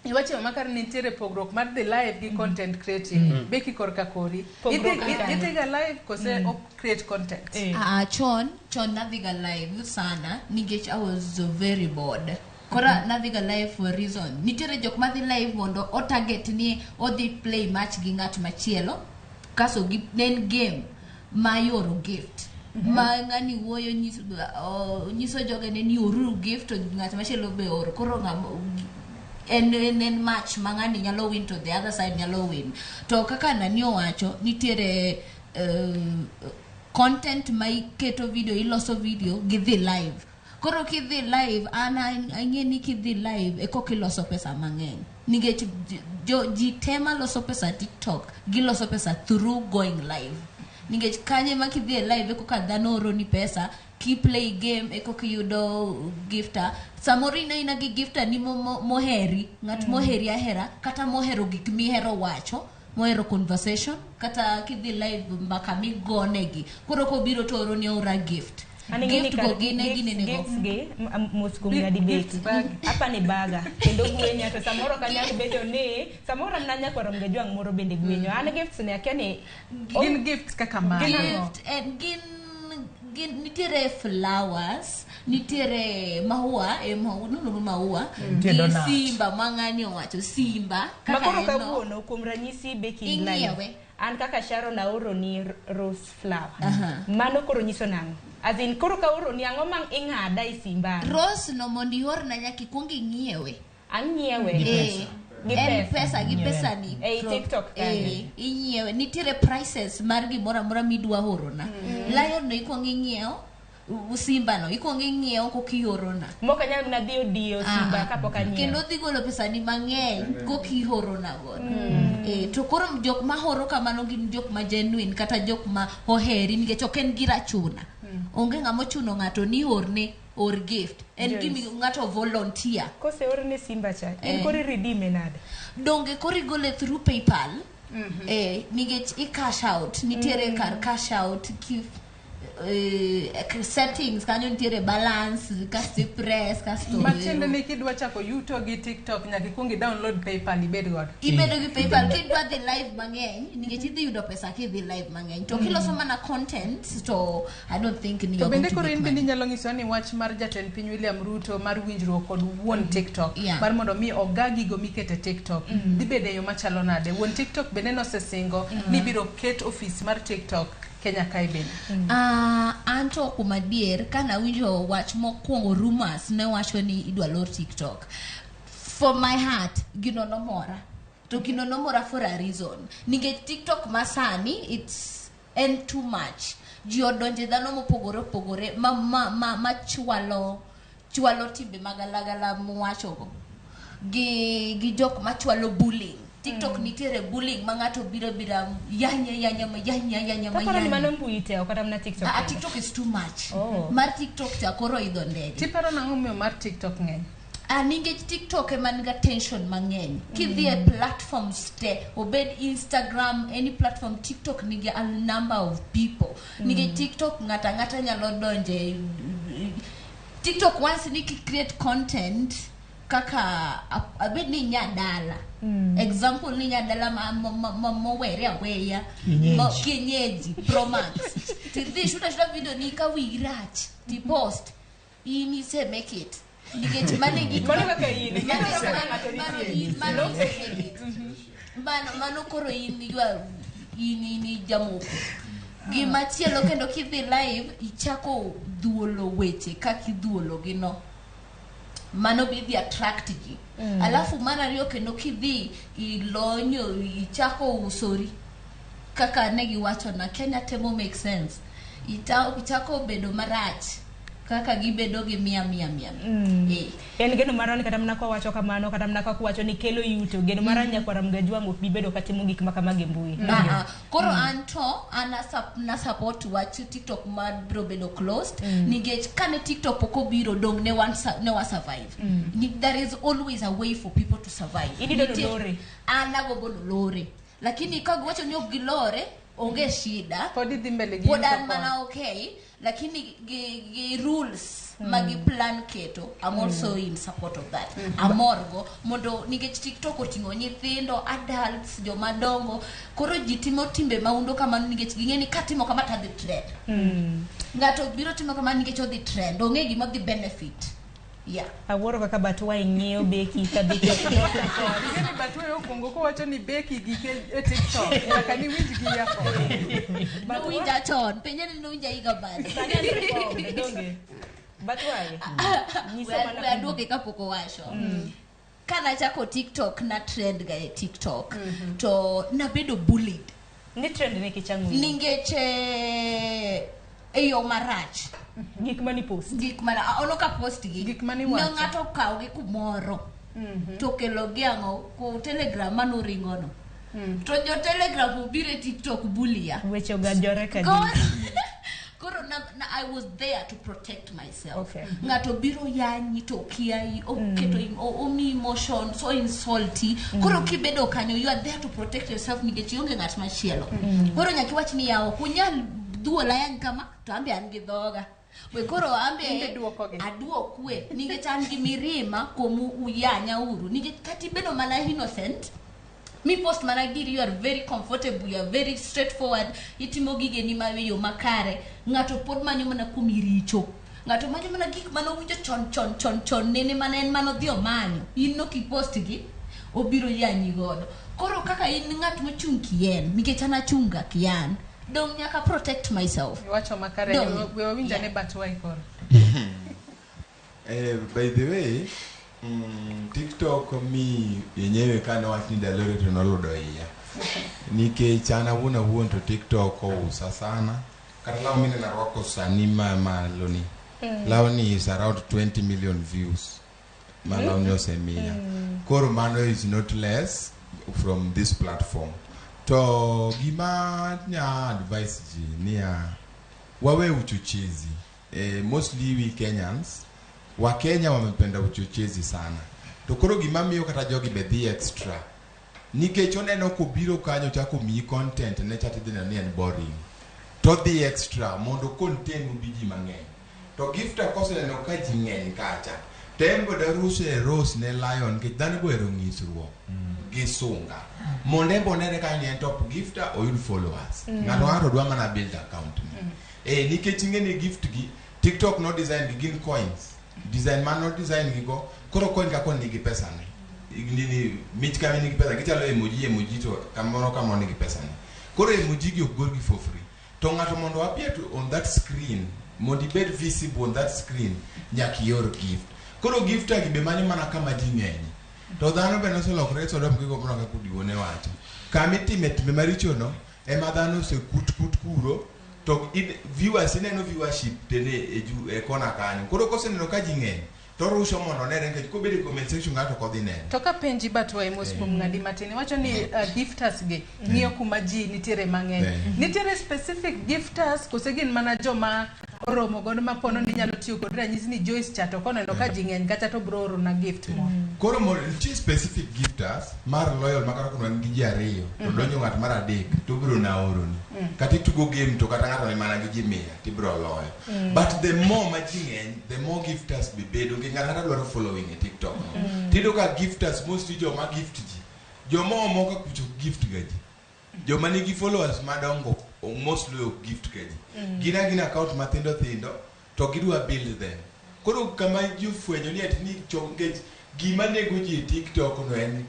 Iwacho makar nitiere pogruok mar the live gi content creating. Becky korka kori. Pogruok Idhi ni kanye? idhiga live kose ok create content? Ah, chon chon nadhiga live sana nikech I was very bored. Kora nadhiga live for a reason. Nitiere jok madhi live mondo o target ni odhi play match gi ng'at machielo kaso gi ne en game ma yoro gift. Ma ng'ani wuoyo nyiso, nyiso jogene ni oruru gift to ng'at machielo be oro. Koro ng'ama en match ma ng'ani nyalo win to the other side nyalo win. To kaka nani owacho nitiere content ma iketo video iloso video gi dhi live. Koro kidhi live an ang'e ni kidhi live e koka iloso pesa mang'eny. Nikech ji te maloso pesa TikTok giloso pesa through going live. Nikech kanye ma kidhi e live e koka dhano oroni pesa ki play game e koka iyudo gifter. Samoro in aina gi gifter ni moheri, ng'at moheri ahera kata mohero gik mihero wacho, mohero conversation kata kidhi live mbaka migonegi. Koro kobiro to oroni aora gift. An ing'e ni Gift kar go gin e ginene go. gifts gi mos kuom ng'adi Gift Becky. bag. Apa ni baga kendo gwenya to samoro ok anyal bedo ni samoro an nyakwar Mgajwang' moro bende gwenyo. An gifts ni akia ni Gin gifts kaka mage? Gin ang'o? Gift en gin nitiere flowers, nitiere maua, e maua, no, maua. Nitie Gi donut. simba ma ng'ani owacho simba kaka Makoro en no. kawuono kuom ranyisi Becky in live. Ing'iewe. An kaka Sharon aoro ni rose flower. Mano koro nyiso nang'o? As in koro kaoro ni ang'o ma ing'ada e simba? Rose no mondo iorna nyaka ikuong ing'iewe. Ang'iewe. Eh, Gi en pesa. pesa gi pesa ni. Ei TikTok kanyo. Eh, inyiewe. Nitiere prices mar gimoro amora midwa orona. Lion no ikuong ing'iewo, simba no ikuong ing'iewo koka iorona. Mok anyal mana dhi odiyo simba kapok anyiewo. Kendo dhi golo pesani mang'eny koka iorona godo. To koro jok ma horo kamano gin jok ma genuine kata jok ma oheri nikech ok en gir achuna. Onge ng'ama ochuno ng'ato ni orne or gift. En Joyce. gimi ng'ato volunteer. Koseorne simba cha, in koro i-redeem nade? Donge koro igole through PayPal. Nikech i cash out, nitiere kar cash out Settings kanyo nitiere balance, kasto ipress, kasto Matiende ni kidwa chako yuto gi TikTok nyaka ikuong i download PayPal ibed godo. Ibedo gi PayPal kidwa dhi live mang'eny, nikech idhi yudo pesa kidhi live mang'eny. To kiloso mana content, to I don't think ni To you're bende going to koro make in bende money. inyalo nyisowa ni wach mar jatend piny William Ruto mar winjruok kod wuon TikTok mar mondo mi oga gigo mikete TikTok dhi bedo e yo machalo nade? Wuon TikTok bende nosesingo ni biro ket ofis mar TikTok Kenya kae bende. Ah, anto kuom adier, kanawinjo wach mokwongo, rumors ne wacho ni idwa lor TikTok, for my heart gino nomora, to gino nomora for a reason, nikech TikTok masani it's en too much. Ji odonje, dhano mopogore opogore ma chwalo chwalo timbe magalagala mowachogo gi jok machwalo bullying. TikTok nitiere bullying ma ng'ato biro bira yanye yanye ma yanye yanye ma Kaparo ni yanye. mano mbui te, ok kata mana TikTok Ah, kende. TikTok is too much. Oh. Mar TikTok cha koro idho ndege. Tiparo nang'o momiyo mar TikTok ng'eny? Ah, nikech TikTok ema niga tension mang'eny. Kidhi e platforms te, obed Instagram, any platform, TikTok nigi a number of people. Nikech TikTok ng'ata ang'ata nyalo donje. TikTok once ni ki create content kaka abed ni nyadala. Example ni nyadala ma mowere aweya. Kienyeji. Kienyeji, Pro Max. Tidhi shoot ashuta video ni ka wiyi rach, ti post. In ise make it. Nikech mano e gik Mano kaka in. Mano in, mano ise make it. Mano koro in you are in jamoko. Gimachielo kendo, kidhi live ichako dhuolo weche kaka idhuolo gi no. Mano be idhi attract ji. Alafu mar ariyo kendo, kidhi ilonyo ichako usori kaka ne giwacho na Kenya temo make sense. Ichako bedo marach kaka gibedo gi mia mia mia. En geno marwa ni kata mana kwawacho kamano, kata mana kaka wacho ni kelo yuto, geno marwa nyakwara Mgajwang' ok bi bedo katimo gik ma kamagi e mbui. Ah, ah. Koro an to an na support wach TikTok ma biro bedo closed, nikech kane TikTok pok obiro dong ne wan ne wa survive. There is always a way for people to survive. Idino lore. An agombo lore, lakini ka giwacho ni ok gilore, onge shida. Pod idhi mbele gi pod yuto an koni. Mana okay, lakini gi rules ma gi plan keto, I'm also in support of that. Amorgo mondo, nikech TikTok oting'o nyithindo, adults, jomadongo. Koro ji timo timbe maundo kamano nikech ging'e ni katimo kama to adhi trend. Ng'ato biro timo kamano nikech odhi trend, ong'e gima odhi benefit, yeah. Awuoro kaka Batwai ng'iyo Beki ka Beki. Ing'eni Batwai okwongo kowacho ni Beki gike e TikTok nyaka niwinj gi yako. Nowinja chon, penje ni nowinja higa mane. Sani an reformed, donge? Batwai. Nyiso mana We aduoke kapok owacho. Kanachako TikTok, na trend ga e TikTok, to nabedo bullied. Ni trend nikech ang'o? Nikech e yo marach. Gik mani post. Gik mana ono ka post gi. Gik mani Ne wacho. ng'ato okawo gi kumoro. To kelo gi ang'o ku Telegram manoringono. To jo Telegram obiro e TikTok bulia. Weche ogajore ka Koro na I was there to protect myself. Okay. Ng'ato biro yanyi to okiayi, oketo omi emotion, so insulti. Koro kibedo kanyo, you are there to protect yourself nikech ionge ng'at machielo. Koro nyaka iwach ni yawa, ok unyal dhuola yany kama to ambe an gi dhoga. We koro ambe Imbe duokogi. aduokwe nikech an gi mirima kuom uyanya uru, nikech kata ibedo mana innocent mi post mana giri, you are very comfortable, you are very straightforward, itimo gigeni ma e yo makare, ng'ato pod manyo mana kuom iricho. Ng'ato manyo mana gik manowinjo chon chon chon chon nene mana en manodhi omanyo in nok ipost gi obiro yanyi godo. Koro kaka in ng'at mochung' kien, nikech an achung' ga kian dong nyaka protect myself. Iwacho makare. Dong. We wawinj ane Batwai koro. By the way, TikTok mi yenyewe kane wach ni dalore to noludo iya. Nikech an awuon awuon to TikTok ousa sana. Kata law mineno arwako sani ma malo ni. Lawni is around 20 million views. Ma lawni osemiya. Koro mano is not less from this platform. To gima nya advice ji niya, wawe uchochezi. Mostly we Kenyans, Wakenya wamependa uchochezi sana. To koro gima miyo kata jogi be dhi extra. Nikech oneno kobiro kanyo chako miyi content ne cha tidhi neno ni en boring. To dhi extra mondo contain ubi ji mang'eny. To gifter koseneno ka ji ng'eny kacha, to en be daruse e rose ne lion nikech dhano be ohero nyisruok gi sunga. Mondo en be onere kanyo ni en top gifter oyud followers. Ng'ato ka ng'ato dwa mana build account ne. Nikech ing'e ni gift gi TikTok no design gi gin coins. Design man no design gi go, koro coin ka coin nigi pesa ne. Nini mich ka nigi pesa gichalo emoji emoji to kamoro kamoro nigi pesa ne. Koro emoji gi ok gol gi for free. To ng'ato mondo appear to on that screen, mondo ibed visible on that screen, nyaka ior gift. Koro gifter gi be manyo mana kama ji ng'enye. To dhano be noselokore Sodom gi Gomora kaka Odiwo ne wacho. Kama itime timbe maricho no, ema dhano osekut kut kuro, to viewers ineno viewership tene e, ju, e kona kanyo. Koro koseneno ka ji ng'eny, to orusho mondo onere nikech kobedo e comment section ng'ato ok odhi neno. To kapenji batwae mos kuom ng'adi matin, iwacho ni gifters gi ng'iyo kuma ji nitiere mang'eny. Nitiere specific gifters kose gin mana joma oromo godo ma pono ni inyalo tiyo kod ranyisi ni Joyce cha to koneno ka ji ng'eny kacha to bro oro na gift moro. Koro nitie specific gifters mar loyal ma kata kono gi ji ariyo to donjo ng'at mar adek to biro na oroni. Kata itugo game to kata ng'ato ni mana gi ji 100 tibiro loyo. But the more ma ji ng'eny, the more gifters be bedo nikech ng'ato ng'ato dwaro following e TikTok no. Tiyudo ka gifters mostly joma gift ji. Joma omo ka kucho gift ga ji. Joma nigi followers madongo mostly ok gift ga ji. Gin agina account mathindo thindo to gidwa build them. Koro kama ji ofwenyo ni ati ni nikech gima nego ji e TikTok no en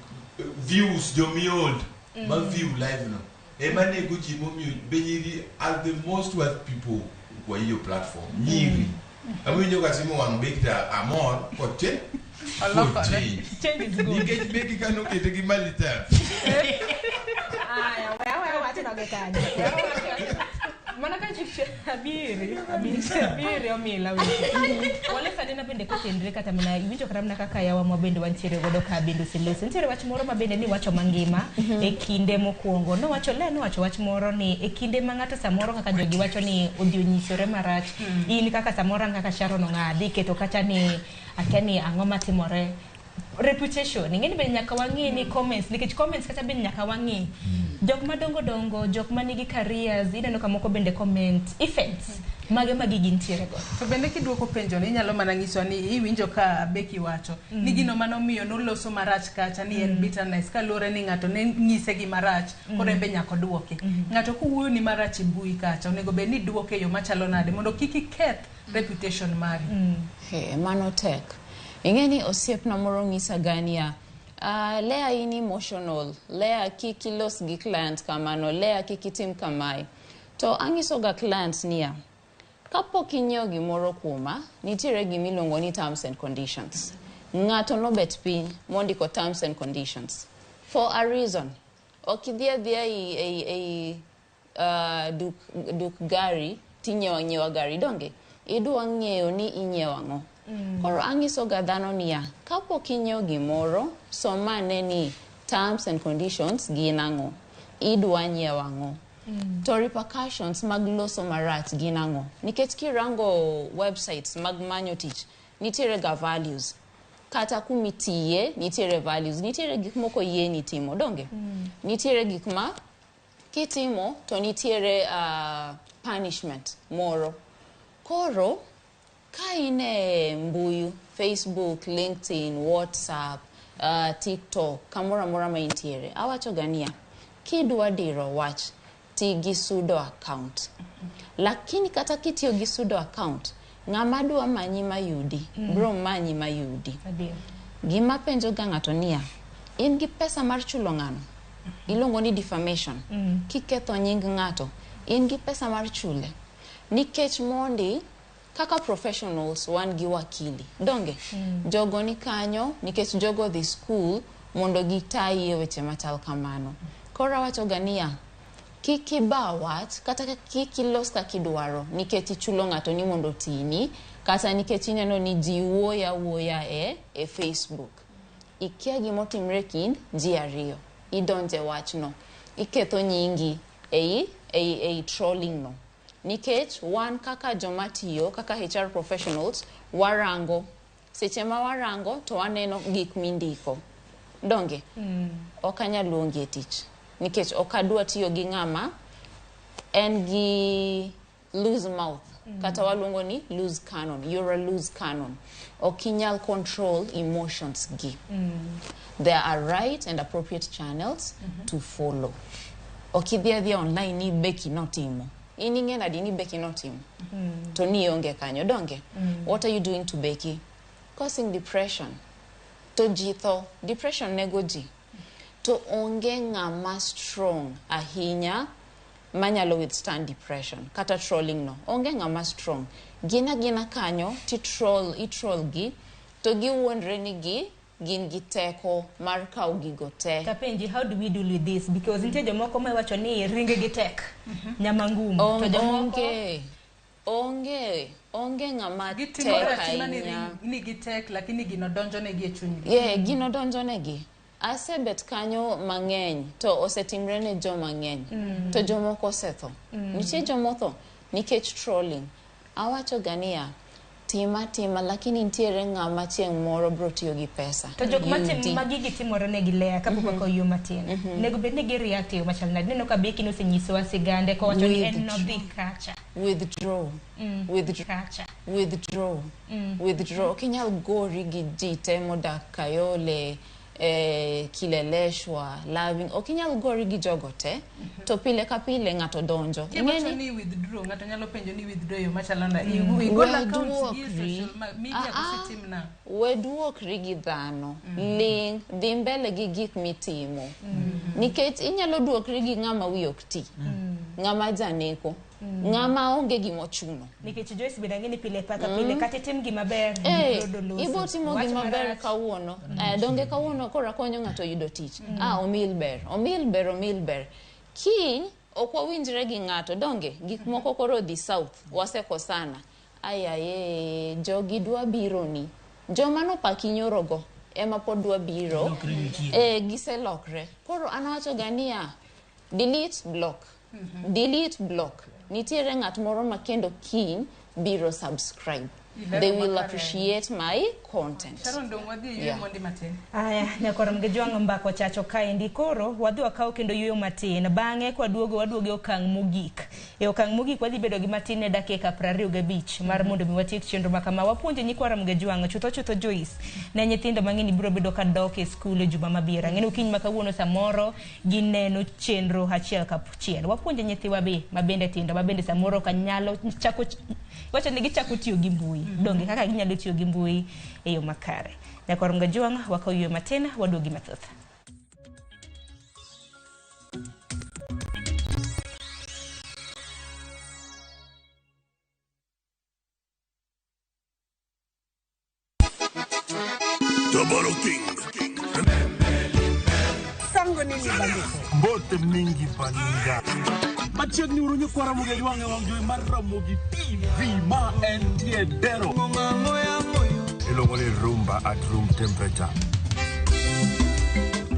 views jomiold ma view live no. Ema nego ji momiyo be nyiri are the most worth people kwa hiyo platform. Nyiri. Awinjo ka simo wang' Beki to amor koche Olokore. kochange. Change is good. Nikech Beki kanokete gi Malitaf. Aya, wewe wacho noge kanyo. Mana ka abiri, abiri, abiri omila weche. Wale sanena bende kotenre kata mana iwinjo kata mana kaka yawa ma bende wantiere godo ka bende oseloso. Nitiere wach moro ma bende niwacho mangima e kinde mokwongo. Nowacho le nowacho wach moro ni e kinde ma ng'ato samoro kaka jogi wacho ni odhi onyisore marach. In kaka samoro an kaka Sharon ong'adi iketo kata ni akia ni ang'o matimore reputation ing'eni bende nyaka wang'i ni comments nikech comments kata bende nyaka wang'i jok madongo dongo jok manigi careers ineno ka moko bende comment effects mage ma gigi nitiere go. To bende kiduoko penjo ni inyalo mana nyiso ni iwinjo ka Beki wacho ni gino manomiyo noloso marach kacha ni en bitterness kaluwore ni ng'ato ne nyise gi marach koro en be nyaka oduoke. Ng'ato kowuoyo ni marach e mbui kacha onego bed ni iduoke e yo machalo nade mondo kik iketh reputation mari. He, mano tek. Ing'e ni osiepna moro ng'isa ga niya, Lea in emotional, Lea kik ilos gi client kamano, Lea kik itim kamae. To ang'iso ga clients niya, kapok inyiewo gimoro kuoma, nitiere gimiluongo ni terms and conditions. Ng'ato nobet piny mondiko terms and conditions. For a reason. Ok idhi adhiya ei duk gari tinyiewo anyiewa gari donge? Idwa ng'eyo ni inyiewo ang'o. Koro ang'iso ga dhano niya, kapok inyiewo gimoro, som ane ni terms and conditions gin ang'o. Idwa nyiewo ang'o. To repercussions mag loso marach gin ang'o. Nikech kirango websites mag manyo tich, nitiere ga values. Kata kumitiye, nitiere values. Nitiere gik moko yieni timo, donge? Nitiere gik ma kitimo to nitiere punishment moro. Koro, ka in e mbui, Facebook, LinkedIn, WhatsApp, TikTok, kamoro amora ma intiere, awacho ga niya, kidwa diro wach, ti gi pseudo account. Lakini kata kitiyo gi pseudo account, ng'ama dwa manyi mayudi, bro manyi mayudi. Gima penjo ga ng'ato niya, in gi pesa mar chulo ng'ano? Iluongo ni defamation. Kiketho nying ng'ato, in gi pesa mar chule. Nikech mondi, kaka professionals wan gi wakili. Donge? Jogo ni kanyo, nikech jogo dhi school mondo gitayi e weche machal kamano. Koro awacho ga niya, kik iba wach, kata kik ilos kaka idwaro, nikech ichulo ng'ato ni mondo otini, kata nikech ineno ni ji wuoyo awuoya e Facebook. Ikia gimotimre kind ji ariyo. Idonje wachno. Iketho nyingi ei trolling no. Nikech wan kaka joma tiyo, kaka HR professionals, warango. Seche ma warango to waneno gik mindiko. Donge? Ok anyal luongi e tich. Nikech ok adwa tiyo gi ng'ama En gi loose mouth. Kata waluongo ni loose cannon. You're a loose cannon. Ok inyal control emotions gi. There are right and appropriate channels to follow. Ok idhi adhiya online ni Becky notimo. In ing'e nadi ni Becky notimo? To ni ionge kanyo, donge? What are you doing to Becky? Causing depression. To ji tho. Depression nego ji. To onge ng'ama strong ahinya manyalo withstand depression kata trolling no. Onge ng'ama strong. Gin agina kanyo ti troll, i troll gi to giwuondre ni gi gin gi teko mar kawo gigo te. Tapenji, how do we deal with this? Because nitie jomoko ma iwacho ni ringe gi tek, nyama ngumu. To jomoko Onge ng'ama tek Gitimore atima ni ahinya. ni gitek lakini gino donjo negi e chunygi. Yeah, gino donjo negi. Asebet kanyo mang'eny to osetimre ne joma ng'eny. To jomoko osetho. Nitie jomotho nikech trolling. Awacho ga niya, tima tima lakini nitiere ng'ama chieng' moro bro tiyo gi pesa. To jok Yudi. matim ma gigi timore negi Lea kapok wakawo yo matin. Nego bed ni gi react e yo machal nade. Ineno ka Becky nosenyisowa sigande kowacho ni en nodhi kacha. Withdraw. Withdraw. Kacha. Withdraw. Withdraw. Ok inyal gori gi ji te modak Kayole, Kileleshwa, Laving. Ok inyal gori gi jogo te. To pile ka pile ng'ato donjo. Kiwacho Ing'eni- ni withdraw, ng'ato nyalo penjo ni withdraw e yo machalo nade. Igol accounts gi e Weduokri. social media Ah, ah. kose tim nang'o? Weduokri gi dhano. Ling, dhi mbele gi gik mitimo. Nikech inyalo duokri gi ng'ama wiye ok ti. Ng'ama janeko. Ng'ama onge gimochuno. Nikech Joyce bende ang'e ni pile paka pile kata itim gima ber ibiro loso. Ibo timo Wach gima ber marach. kawuono. Donge kawuono koro akonyo ng'ato yudo tich. Ah, omil ber, omil ber, omil ber. Kiny ok wawinjre gi ng'ato, donge gik moko koro dhi south, wasekosana. Ayaye, jogi dwa biro ni. Joma nopaki nyorogo ema pod dwa biro. Giselokre. Koro an awacho ga niya, delete block. Delete block. Nitiere ng'at moro ma kendo kiny biro subscribe. Ilero They will makare. appreciate my content. Sharon dong wadhi e yueyo Yeah. mondi matin. Aya, nyakwar Mgejwang' mbaka ochacho kaendi koro wadhi wakaw kendo yueyo matin. Bang'e kwaduogo waduogo e okang' mogik. E okang' mogik wadhi bedo gi matin ne dakika 25 mar mondo mi watiek chenro ma kama. Wapuonje nyikwa Mgejwang' chutho chutho Joyce ne nyithindo mang'eny biro bedo ka dok e skul e juma mabiro. Ang'e ni okinyi ma kawuono samoro gineno chenro achiel kachiel. Wapuonje nyithiwa be mabende tindo mabende samoro ka nyalo chako wacho ni gichako tiyo gi mbui. Donge kaka ginyalo tiyo gi mbui e yo makare. Nyakwar Mgajwang' wakaw yueyo matin waduogi mathoth. Double King. Sango nini bandiko? Mbote mingi baninga. Machiegni uru nyikwa Ramogi Ajwang' e wang' jowi mar Ramogi TV ma entie Dero. Iluongo ni Rumba at room temperature.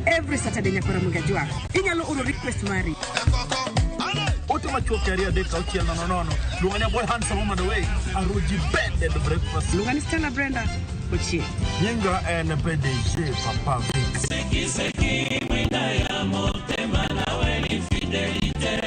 Every Saturday nyakwa Ramogi Ajwang'. Inyalo oro request mari. Ote machuok 2 3 6 0 0. Luonga ni boy handsome woman away. Aruji bed and breakfast. Luonga ni Stella Brenda Ochie. Nyinga en PDG Papa Vic. Seki seki mwinda ya motema nawe ni fidelite.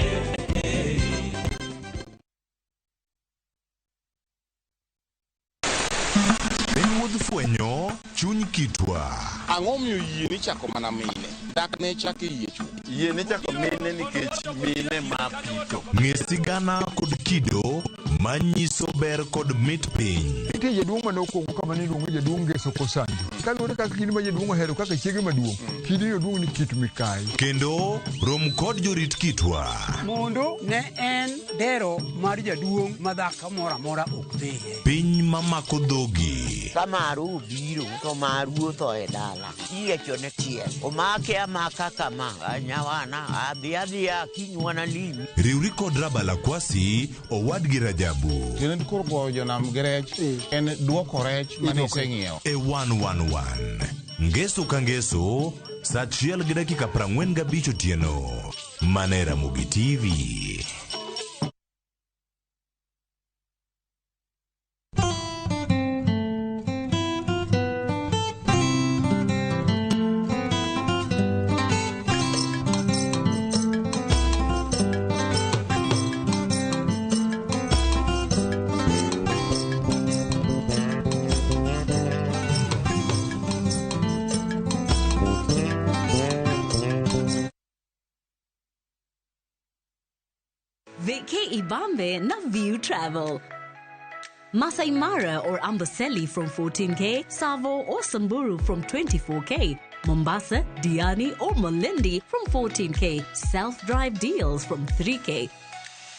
En wuodh fwenyo chuny kitwa. Ang'o miyo yie ni chako mana mine? Dak ne chak e yie chuth. Yie ne chako mine nikech mine ma pito. Ng'e sigana kod kido manyiso ber kod mit piny. Nitie jaduong' mane okuongo kama ne iluongo jaduong' Ngeso Kosanjo. Kaluwore kaka kidi ma jaduong' ohero kaka chiege maduong', kidi jaduong' ni Kit Mikayi. Kendo rom kod jorit kitwa. Mondo ne en dero mar jaduong' ma dhako moro amora ok dhiye. Piny mamako dhogi. Ka maru obiro to maru otho e dala. Iyiecho ne tiel. Omake amaka kama. Nyawana adhi adhiya kiny wanalimi. Riwri kod Rabala Kwasi owadgi Rajabu. Tiende koro goyo jonam gi rech en duoko rech mane iseng'iewo. E 111. Ngeso ka ngeso, saa 1:45 otieno. Mana e Ramogi TV. 20K Ibambe na View Travel. Masai Mara or Amboseli from 14K, Savo or Samburu from 24K, Mombasa, Diani or Malindi from 14K, self-drive deals from 3K,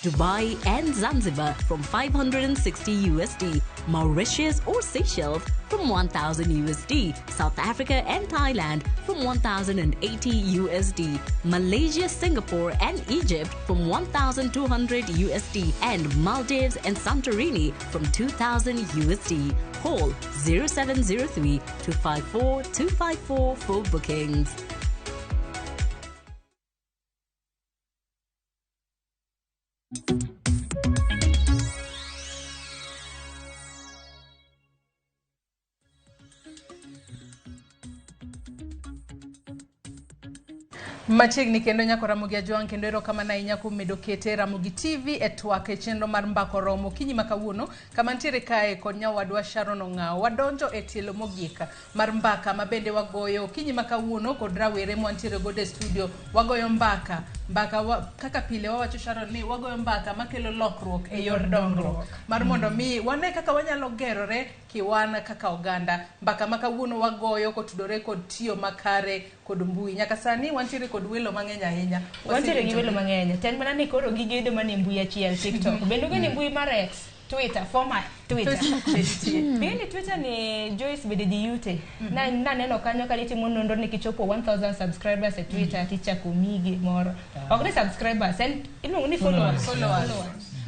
Dubai and Zanzibar from 560 USD, Mauritius or Seychelles from 1000 USD, South Africa and Thailand from 1080 USD, Malaysia, Singapore and Egypt from 1200 USD, and Maldives and Santorini from 2000 USD. Call 0703 254 254 for bookings. Machiegni kendo nyako Ramogi Ajwang' kendo erokamano ahinya kuom medo kete Ramogi TV e twak e chenro mar Mbako Romo okinyi ma kawuono kama ntiere kae kod nyawadwa Sharon Ong'awo. Wadonjo e tielo mogik mar mbaka ma bende wagoyo okinyi ma kawuono kod rawere mwantiere godo e studio. Wagoyo mbaka kaka pile wawacho Sharon ni wagoyo mbaka makelo lokruok e yor dongruok mar mondo mi wane kaka wanyalo gerore kiwan kaka oganda. Mbaka ma kawuono wagoyo kotudore kod tiyo makare kod mbui. Nyaka sani wantiere kod welo mang'eny ahinya. Wantiere gi welo mang'eny. Ten mana ni koro gigedo mana e mbui achiel TikTok. Bende ugeni mbui mar X, Twitter, former Twitter. Bende Twitter ni Joyce bende ji yute. Naneno kanyo ka nitimo nonro ni kichopo 1000 subscribers e Twitter tichako miyi gimoro. Ok ni subscribers, en iluongo ni followers.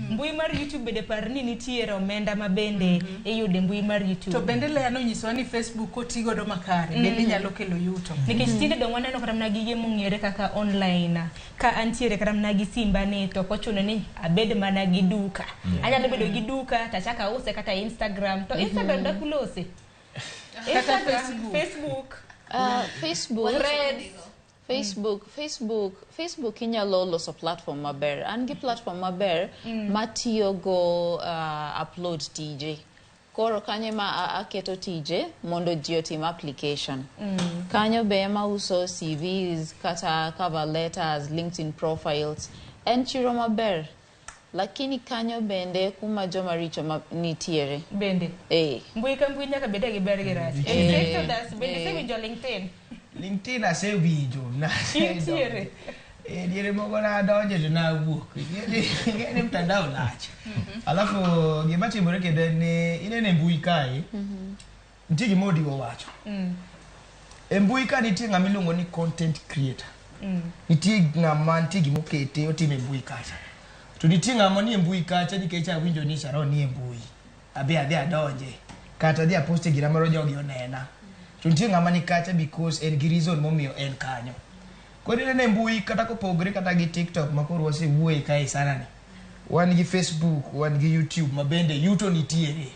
Mbui mar YouTube bende par ni nitiere omenda ma bende iyudo e mbui mar YouTube. To bende Leah nonyisowa ni Facebook koti godo makare bende nyalo kelo yuto. Nikech tinde dong waneno kata mana gige mong'ere kaka online. Ka antiere kata mana gi simba ni to ok ochuno ni abed mana gi duka. Anyalo bedo gi duka tachako ause kata Instagram. To Instagram dak ulose. Instagram, Facebook. Facebook. Threads. Facebook inyalo loso platform maber. An gi platform maber matiyo go upload tije. Koro kanyo ma aketo tije mondo ji otim application. Kanyo be ema uso CVs, kata cover letters, LinkedIn profiles. En chiro maber. Lakini kanyo bende kuma joma richo nitiere. Bende. Mbui ka mbui nyaka bede gi ber gi rach. Bende isewinjo LinkedIn? LinkedIn asewinjo. Intiere. Diere moko nadonje to nawuok. Ing'e ni mtandao lach. Alafu gima timore kendo en ni ineno e mbui kae, nitie gima Odiwo wacho. E mbui ka nitie ng'ama iluongo ni content creator. Nitie ng'ama nitie gima okete otimo e mbui kacha. To nitie ng'ama nie mbui kacha nikech awinjo ni Sharon nie mbui. Abi adhi adonje. Kata adhi aposte gira moro jogi onena. To nitie ng'ama ni kacha because en gi reason momiyo en kanyo. Koro ineno e mbui kata kopogre kata gi TikTok ma koro wasewuoye kae sana ni. Wan gi Facebook, wan gi YouTube ma bende yuto nitiere.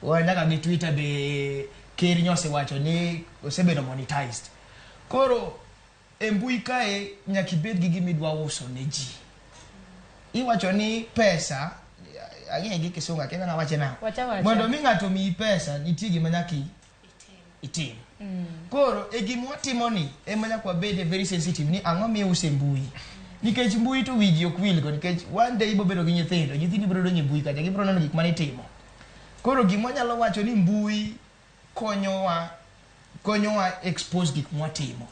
Wan nyaka gi Twitter be ker nyosewacho ni osebedo monetized. Koro e mbui kae nyaka ibed gi gima idwa uso ne ji. Iwacho ni pesa, ang'e gi kisungu akia kaka awache nang'o. Mondo mi ng'ato miyi pesa nitie gima nyaka itim. Koro e gima watimo ni ema nyaka wabede very sensitive ni ang'o miuse mbui. Nikech mbui to wiji ok wilgo nikech one day ibiro bedo gi nyithindo, nyithindi biro donjo e mbui kacha gibiro neno gik manitimo. Koro gima wanyalo wacho ni mbui konyowa expose gik mwatimo.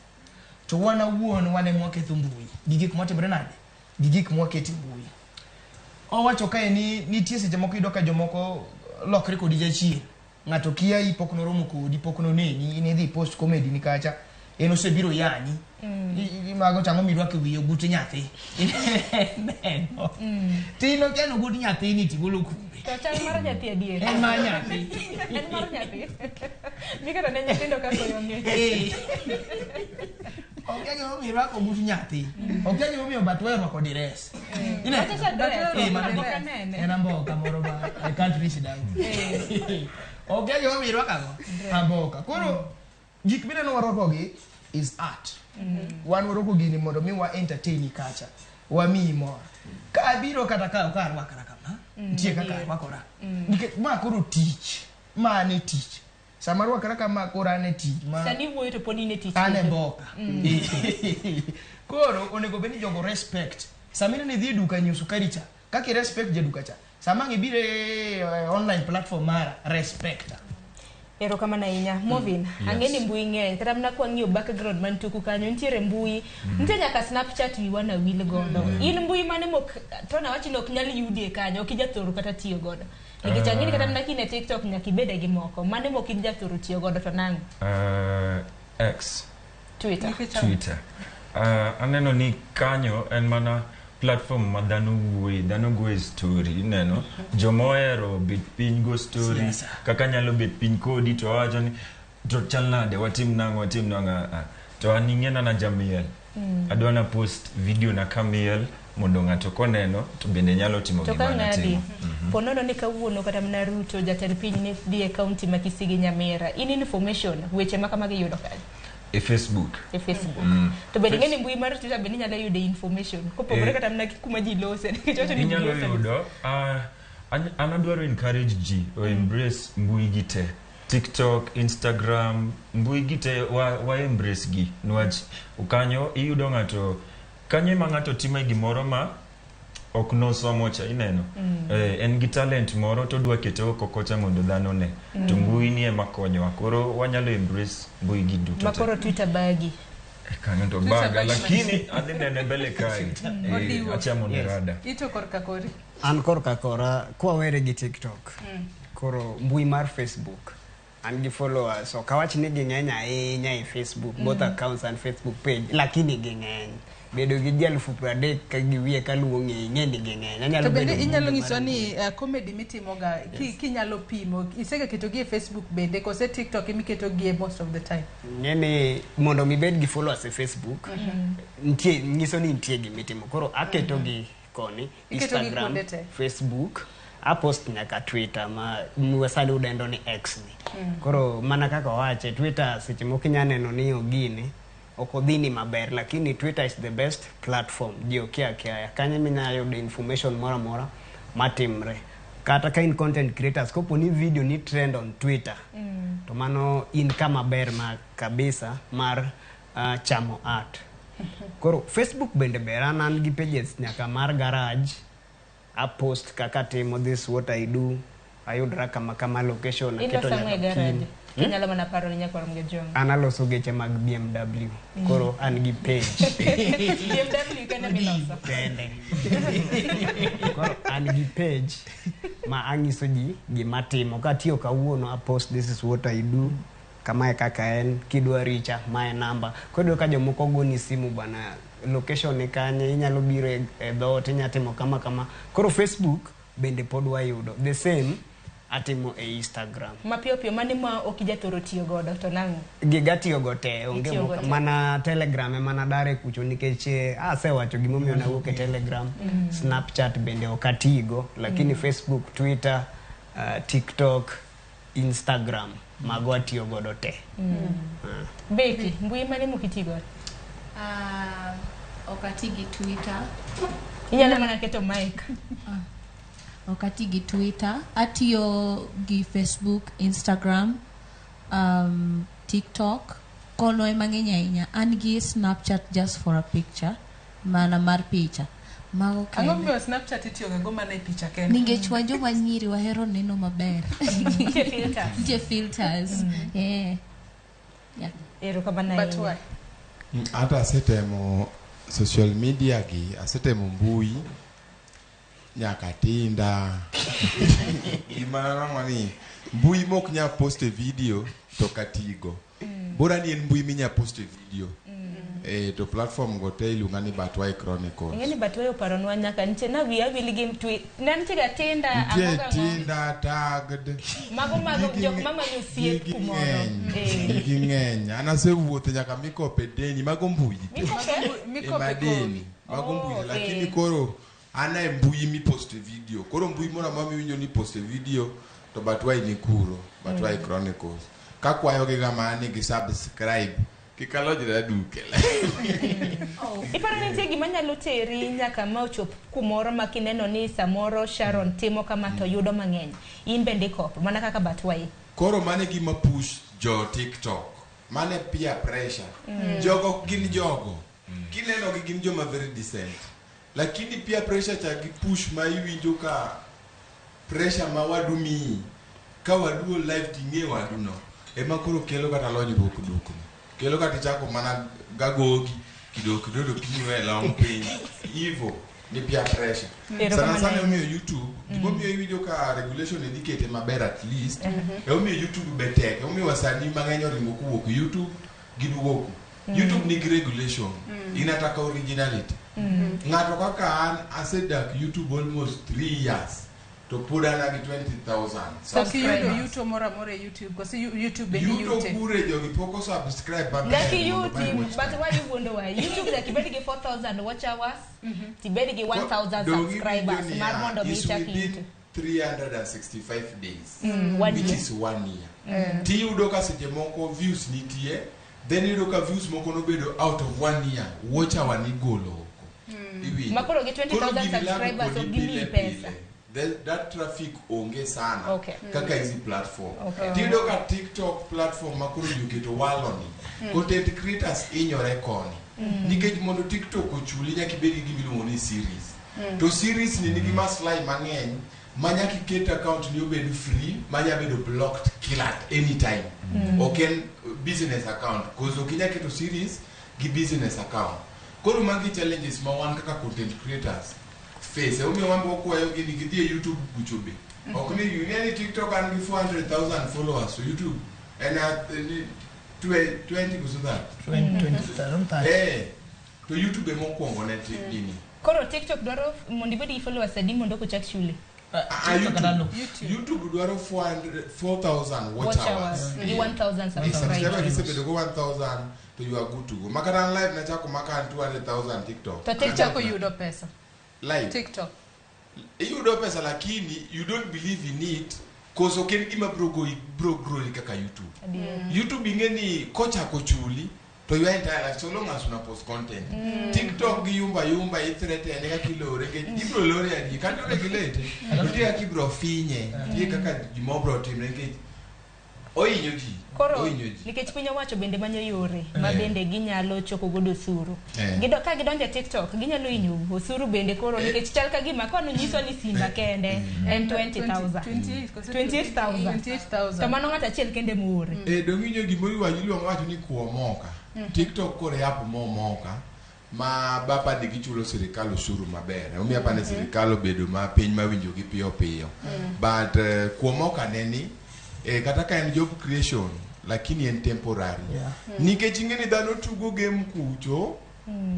To wan awuon wan ema waketho mbui gi gik mwatimore nade? Gi gik mwaketo e mbui. Owacho kae ni nitie seche moko iyudo ka jomoko lokre kodi jachien. Ng'ato kiayi pok noromo kodi, pok noneni, in idhi post comedy ni kacha, en osebiro yanyi. Mago tang'o mirwako e wiyi ogut nyathi. Neno. Tin okia ni ogut nyathini tigolo kume. To chal mar nyathi adier. En mar nyathi. En mar nyathi. Miketo ne nyithindo kaka oyong'e. Okia gimomiyo irwako ogut nyathi. Okia gimomiyo Batwe orwako dress. Wacha dress. En amboka moro ma I can't reach down. Okia gimomiyo irwako ang'o? Amboka. Koro gik mineno warwakogi is art. Wan warwako gini mondo mi wa entertain kacha. Wamiyi mor. Ka abiro kata ka ok arwakra kama, nitie kaka arwakora. Nikech ma koro tich. Ma an e tich. Sama arwakra kama koro an e tich. Sani wuoyo to pod in e tich. An e mboka. Koro onego bed ni jogo respect. Sama ineno idhi e duka nyiewo sukari cha, Kaka i respect jaduka cha. Sama ang' ibiro e online platform mara, respect. Erokamano ahinya. Movin, Yes. ang'e ni mbui ng'eny. Kata mana kwang'iyo background man toku kanyo, nitiere mbui. Nitie nyaka Snapchat wiwa na wil godo. In mbui mane mok, to nawachi ni ok nyal yudie kanyo, ok ijathoro kata tiyo godo. Nikech ang'e ni kata mana kine TikTok nyaka ibede gi moko. Mane mok in jathoro tiyo godo to nang'o? X. Twitter. Twitter. Aneno ni kanyo en mana platform ma dhano wuoye, dhano goye story, ineno. Joma ohero bet piny go story, Siasa. kaka nyalo bet piny kodi to wawacho ni to chal nade, watim nang'o, watim nang'o. To an ing'ena na jamiel. Adwa na post video na kamiel mondo ng'ato koneno to bende nyalo timo To gima ka ng'adi, natimo. ponono ni kawuono kata mana Ruto jatend piny ne dhi e kaunti ma Kisii gi Nyamira. In information, weche ma kamagi yudo kanye? E Facebook. E Facebook. To bende ing'e ni mbui mar Twitter bende inyalo yude information kopogore kata mana kuma ji lose nikech wacho ni ji Inyalo lose. yudo an adwaro encourage ji o embrace mbui gi te. TikTok, Instagram, mbui gi te wa embrace gi niwach kanyo iyudo ng'ato kanyo ema ng'ato timo gimoro ma ok nosomo cha ineno. En gi talent moro to odwa kete oko kocha mondo dhano ne. To mbui ni ema konyowa. Koro wanyalo embrace mbui gi duto Ma te. koro Twitter bagi. Kanyo to Twitter baga bagi lakini adhi nene mbele kae. Odiwo. Achamo ne rada. Ito korka kori. An korka kora kwawere gi TikTok. Koro mbui mar Facebook. An gi followers ok awach ni ging'eny ahinya e Facebook, both accounts and Facebook page, lakini ging'eny. Bedo gi ji 30,000 ka gi wiye kaluwo ng'eyi, ing'e ni ging'eny. Anyalo To bende bedo inyalo mbui nyisowa mar ni comedy mitimoga kinyalo pimo isega ketogi e Facebook bende kose TikTok emiketogi e most of the time? Ng'e ni mondo mi ibed gi followers e Facebook, nitie nyiso ni nitie gimitimo. Koro aketogi koni, Iketogi Instagram, kuonde te. Facebook, apost nyaka Twitter ma sani udendo ni X ni. Koro mana kaka owache, Twitter seche moko inya neno ni ogini ok odhini maber, lakini Twitter is the best platform. Ji okia akiaya. Kanyo eminya yudo information moro amora matimre. Kata ka in content creators, kopo ni video ni trend on Twitter, to mano in kama ber ma kabisa mar chamo art. Koro Facebook bende ber, an gi pages nyaka mar garage, apost kaka timo this what I do, ayudra kama kama location, aketo Iloso ang'o e nyaka garage? pin. Kinyalo mana paro ni nyakwar Mgejong. An aloso geche mag BMW, koro an gi page. BMW kende miloso. Kende. Koro an gi page ma ang'iso ji gima timo. Katiyo kawuono, apost this is what I do. Kamae kaka en, kidwa richa, mae namba. Koro iyudo ka jomoko goni simu bana, location ni kanye, inyalo biro e dhoot, inya timo kama kama. Koro Facebook bende pod wayudo. The same atimo e Instagram. Mapiyo piyo mane ma ok ijathoro tiyo godo to nang'o? Giga tiyo go te, onge Itiyo go moko. te. Mana Telegram ema nadare kucho nikech asewacho gimomiyo nawuok e Telegram. Snapchat bende ok atigo, lakini Facebook, Twitter, TikTok, Instagram mago atiyo godo te. Beki, mbui mane mok iti godo? Ok ati gi Twitter. Inyalo mana keto mic. Ok ati gi Twitter. Atiyo gi Facebook, Instagram, TikTok. Kono ema ng'eny ahinya. An gi Snapchat just for a picture. Mana mar picha. Mago Ang'o kende. momiyo Snapchat itiyoga go mana e picha kende? Nikech wan joma nyiri wahero neno maber. Nitie filters. Nitie filters. Yeah. Erokamano But ahinya. why? Ata asetemo social media gi, asetemo mbui nyaka Tinder. Gima nanwang'o ni mbui mok nya post e video to katigo. Bora ni en mbui minya post e video. To platform go te iluonga ni Batwai Chronicles. Ing'e ni Batwai oparonwa nyaka nitie na wiya wil gi twi ne nitie ga Tinder, Nitie ang'o gang'o. Tinder, tagged. Mago mago Gigi jok mamanyo osiep gigi kumoro. ng'eny. Gigi ng'eny. An asewuotho nyaka mikope deni, mago mbui te. Mikope? Mikope Madeni, mago mbui, Oh, lakini koro an e mbui miposte video. Koro mbui moro amora miwinjo ni poste video to Batwai ni kuro, Batwai Chronicles. Kakwayogi ga ni gi subscribe. Kik alojra duke. Iparo ni nitie gima nyalo teri nyaka ma ochop kumoro ma kineno ni samoro Sharon timo kama to yudo mang'eny. In bende ikopo mana kaka Batwai. Koro mane gima push jo TikTok. Mane peer pressure. Jogo gin jogo. Kineno gi gin joma very decent. Lakini pia pressure cha gi push ma iwinjo ka pressure ma wadu miyi ka wadu o live ting'e wadu no ema koro kelo kata lonyruok dukni. Kelo kata ichako mana gagogi kidogo kidogo kinywe long piny. Ivo ni pia pressure. Erokamano Sana sana ahinya. omiyo YouTube gimomiyo iwinjo ka regulation ne dhi kete maber at least emomiyo YouTube be tek emomiyo wasanii mang'eny oringo kowuok YouTube giduogo ku. YouTube nigi regulation inataka originality ng'ato kaka an asedak YouTube almost 3 years to pod an gi 20,000 So kiyudo subscribers. yuto moro amora e YouTube koso YouTube be Yuto iyute. kure jogi pok osubscribe maber Nyaka mondo buy iyuti, watch but why iwuondo wa? YouTube nyaka ibed gi 4000 watch hours, tibed gi 1000 Dong' iwinjo subscribers niya, mar mondo mi is ichak within yuto. 365 days One which year. is one year tiyudo ka seche moko views nitie then iyudo ka views moko nobedo out of one year watch hour nigolo oko Iwinjo? Ma koro gi 20,000 Koro gini lando subscribers kodi ok gimiyi pile pesa. pile. That traffic onge sana Okay. kaka hizi platform Okay. tiyudo ka tiktok platform ma koro ji oketo waloni content creators inyore koni nikech mondo tiktok ochuli nyaka ibed gi gima iluongo ni series to series ni nigi maslahi mang'eny ma nyaka iket account ni obed free ma nya bedo blocked kila at any time ok en business account cause ok inya keto series gi business account koro magi challenges ma wan kaka content creators face emomiyo wan be wakwayo gi ni gidhi e youtube kucho be ok ni ing'e ni tiktok an gi 400,000 followers to youtube en at, ni 20 koso that 20,000. eh to youtube ema okuongo ne gini Koro TikTok dwaro mondo ibed gi followers adi mondo kochak chuli? Ah, YouTube, YouTube dwaro 4,000 watch Watch hours. hours. Gi 1,000 Eh, subscriber subscribers. kisebedo go 1,000 to you are good to go. Makata an live nachako maka an 200,000 TikTok. To TikTok oyudo pesa. Live. TikTok. Iyudo pesa lakini you don't believe in it cause ok en gima bro goyi bro grow kaka YouTube. YouTube ing'e ni kochako chuli to your entire life so long as una post content. TikTok gi yumba yumba ithreatene kaka ilore nikech ibro lore adier kata regulate nitie kaka ibro finye nitie kaka gima obro timre nikech ohinyo ji Koro ohinyo ji nikech piny owacho bende manyo yore ma Eh. bende ginyalo choko godo osuru. Eh. Gido ka gidonjo e TikTok ginyalo hinyo osuru bende koro nikech chal ka gima kono nyiso ni simba kende en 20,000. 28,000. 28,000. To mano ng'ato achiel kende moore. Eh, dong' inyo gimoro iluongo wacho ni kuomoka TikTok koro e app momoka ma bapa ni gichulo sirikal osuru maber emomiyo apani sirikal obedo ma piny mawinjo gi piyo piyo but kuomoka ne ni kata ka en job creation lakini en temporary nikech ing'e ni dhano tugo game kucho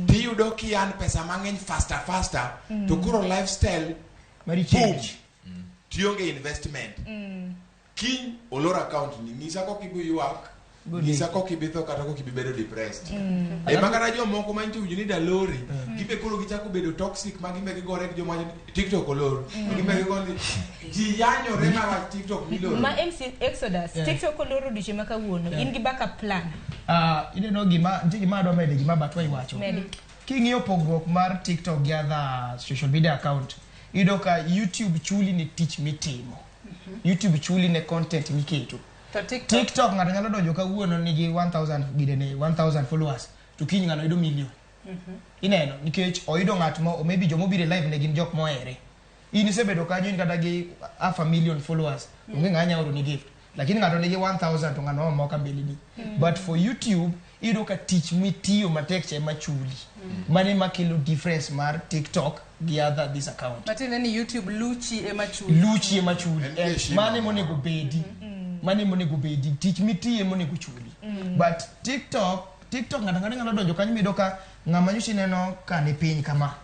tiyudo kian pesa mang'eny faster faster to koro lifestyle boom tionge investment kiny olor account ni ng'isa kok ibi ywak ng'isa kok ibi tho kata kok ibi bedo depressed ema kata jomoko mantie winjo ni dalore gibe koro gichako bedo toxic ma gimbe gigore gi joma wacho ni tiktok olor gimbe gigore ni ji yanyore ma wach tiktok miloro Ma MC Exodus, Yeah. TikTok oloro odiochieng' ma kawuono. Yeah. In gi backup plan. Ah, ineno gima nitie gima adwa medo e gima Batwa iwacho. Medi. King'iyo pogruok mar TikTok gi other social media account, iyudo ka YouTube chuli ne tich mitimo. YouTube chuli ne content miketo. To TikTok. TikTok ng'ato nyalo donjo kawuono nigi 1000 gidene 1000 followers to kiny ng'ano yudo million. Ineno nikech oyudo ng'at mo maybe jomobiro e live ne gin jok mohere. In isebedo kanyo in kata gi half a million followers, onge ng'a nya oroni gift. Lakini ng'ato nigi 1000 to ng'ano omoka mbele ni. But for YouTube iyudo ka tich mitiyo matek cha ema chuli. Mano ema kelo difference mar TikTok gi other this account. Matiende ni YouTube luchi ema chuli. Luchi ema chuli. Mano ema onego bedi. Mano ema onego bedi. Tich mitiyo ema onego chuli. But TikTok ng'ato ang'ata nyalo donjo kanyo miyudo ka ng'ama nyocha ineno ka ni piny kama.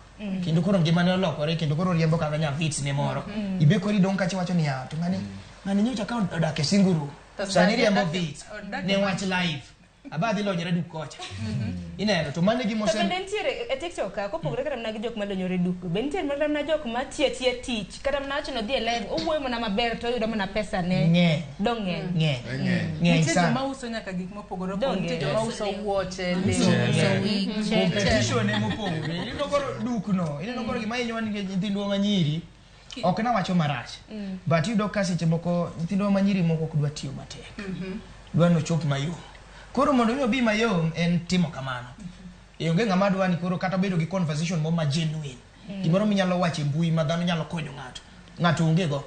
Kendo koro ngimane olokore kendo koro riembo kaka nyavits ne moro. Ibe koro idong' kacha iwacho niya to ng'ani ng'ani nyocha ka odak e single room. To Sani sani riembo odak e- vits odak e ne wach live. Aba dhi lonyore duk kocha. Ineno to mano e gima To ose bende nitiere e TikTok ka kopogore kata mana gi jok malonyore duk be nitiere mana mana jok ma tiyo atiya tich kata mana wacho ni odhi e live owuoyo mana maber to oyudo mana pesa ne Ng'eny. dong ng'eny Ng'eny. Ng'eny Nitie sana. joma uso nyaka gik mopogore opogore. Donge. Nitie joma uso wuoche, Mchele. lewni, Competition ema opogore. Ineno koro dukno, ineno koro gima hinyowa nikech nyithindwa manyiri ok nawacho marach. But iyudo ka seche moko nyithindwa manyiri moko ok dwa tiyo matek. Dwa nochop mayom. Koro mondo mi obi mayom en timo kamano. E onge ng'ama dwa ni koro kata bedo gi conversation mo ma genuine. Gimoro minyalo wacho e mbui ma dhano nyalo konyo ng'ato. Ng'ato onge go.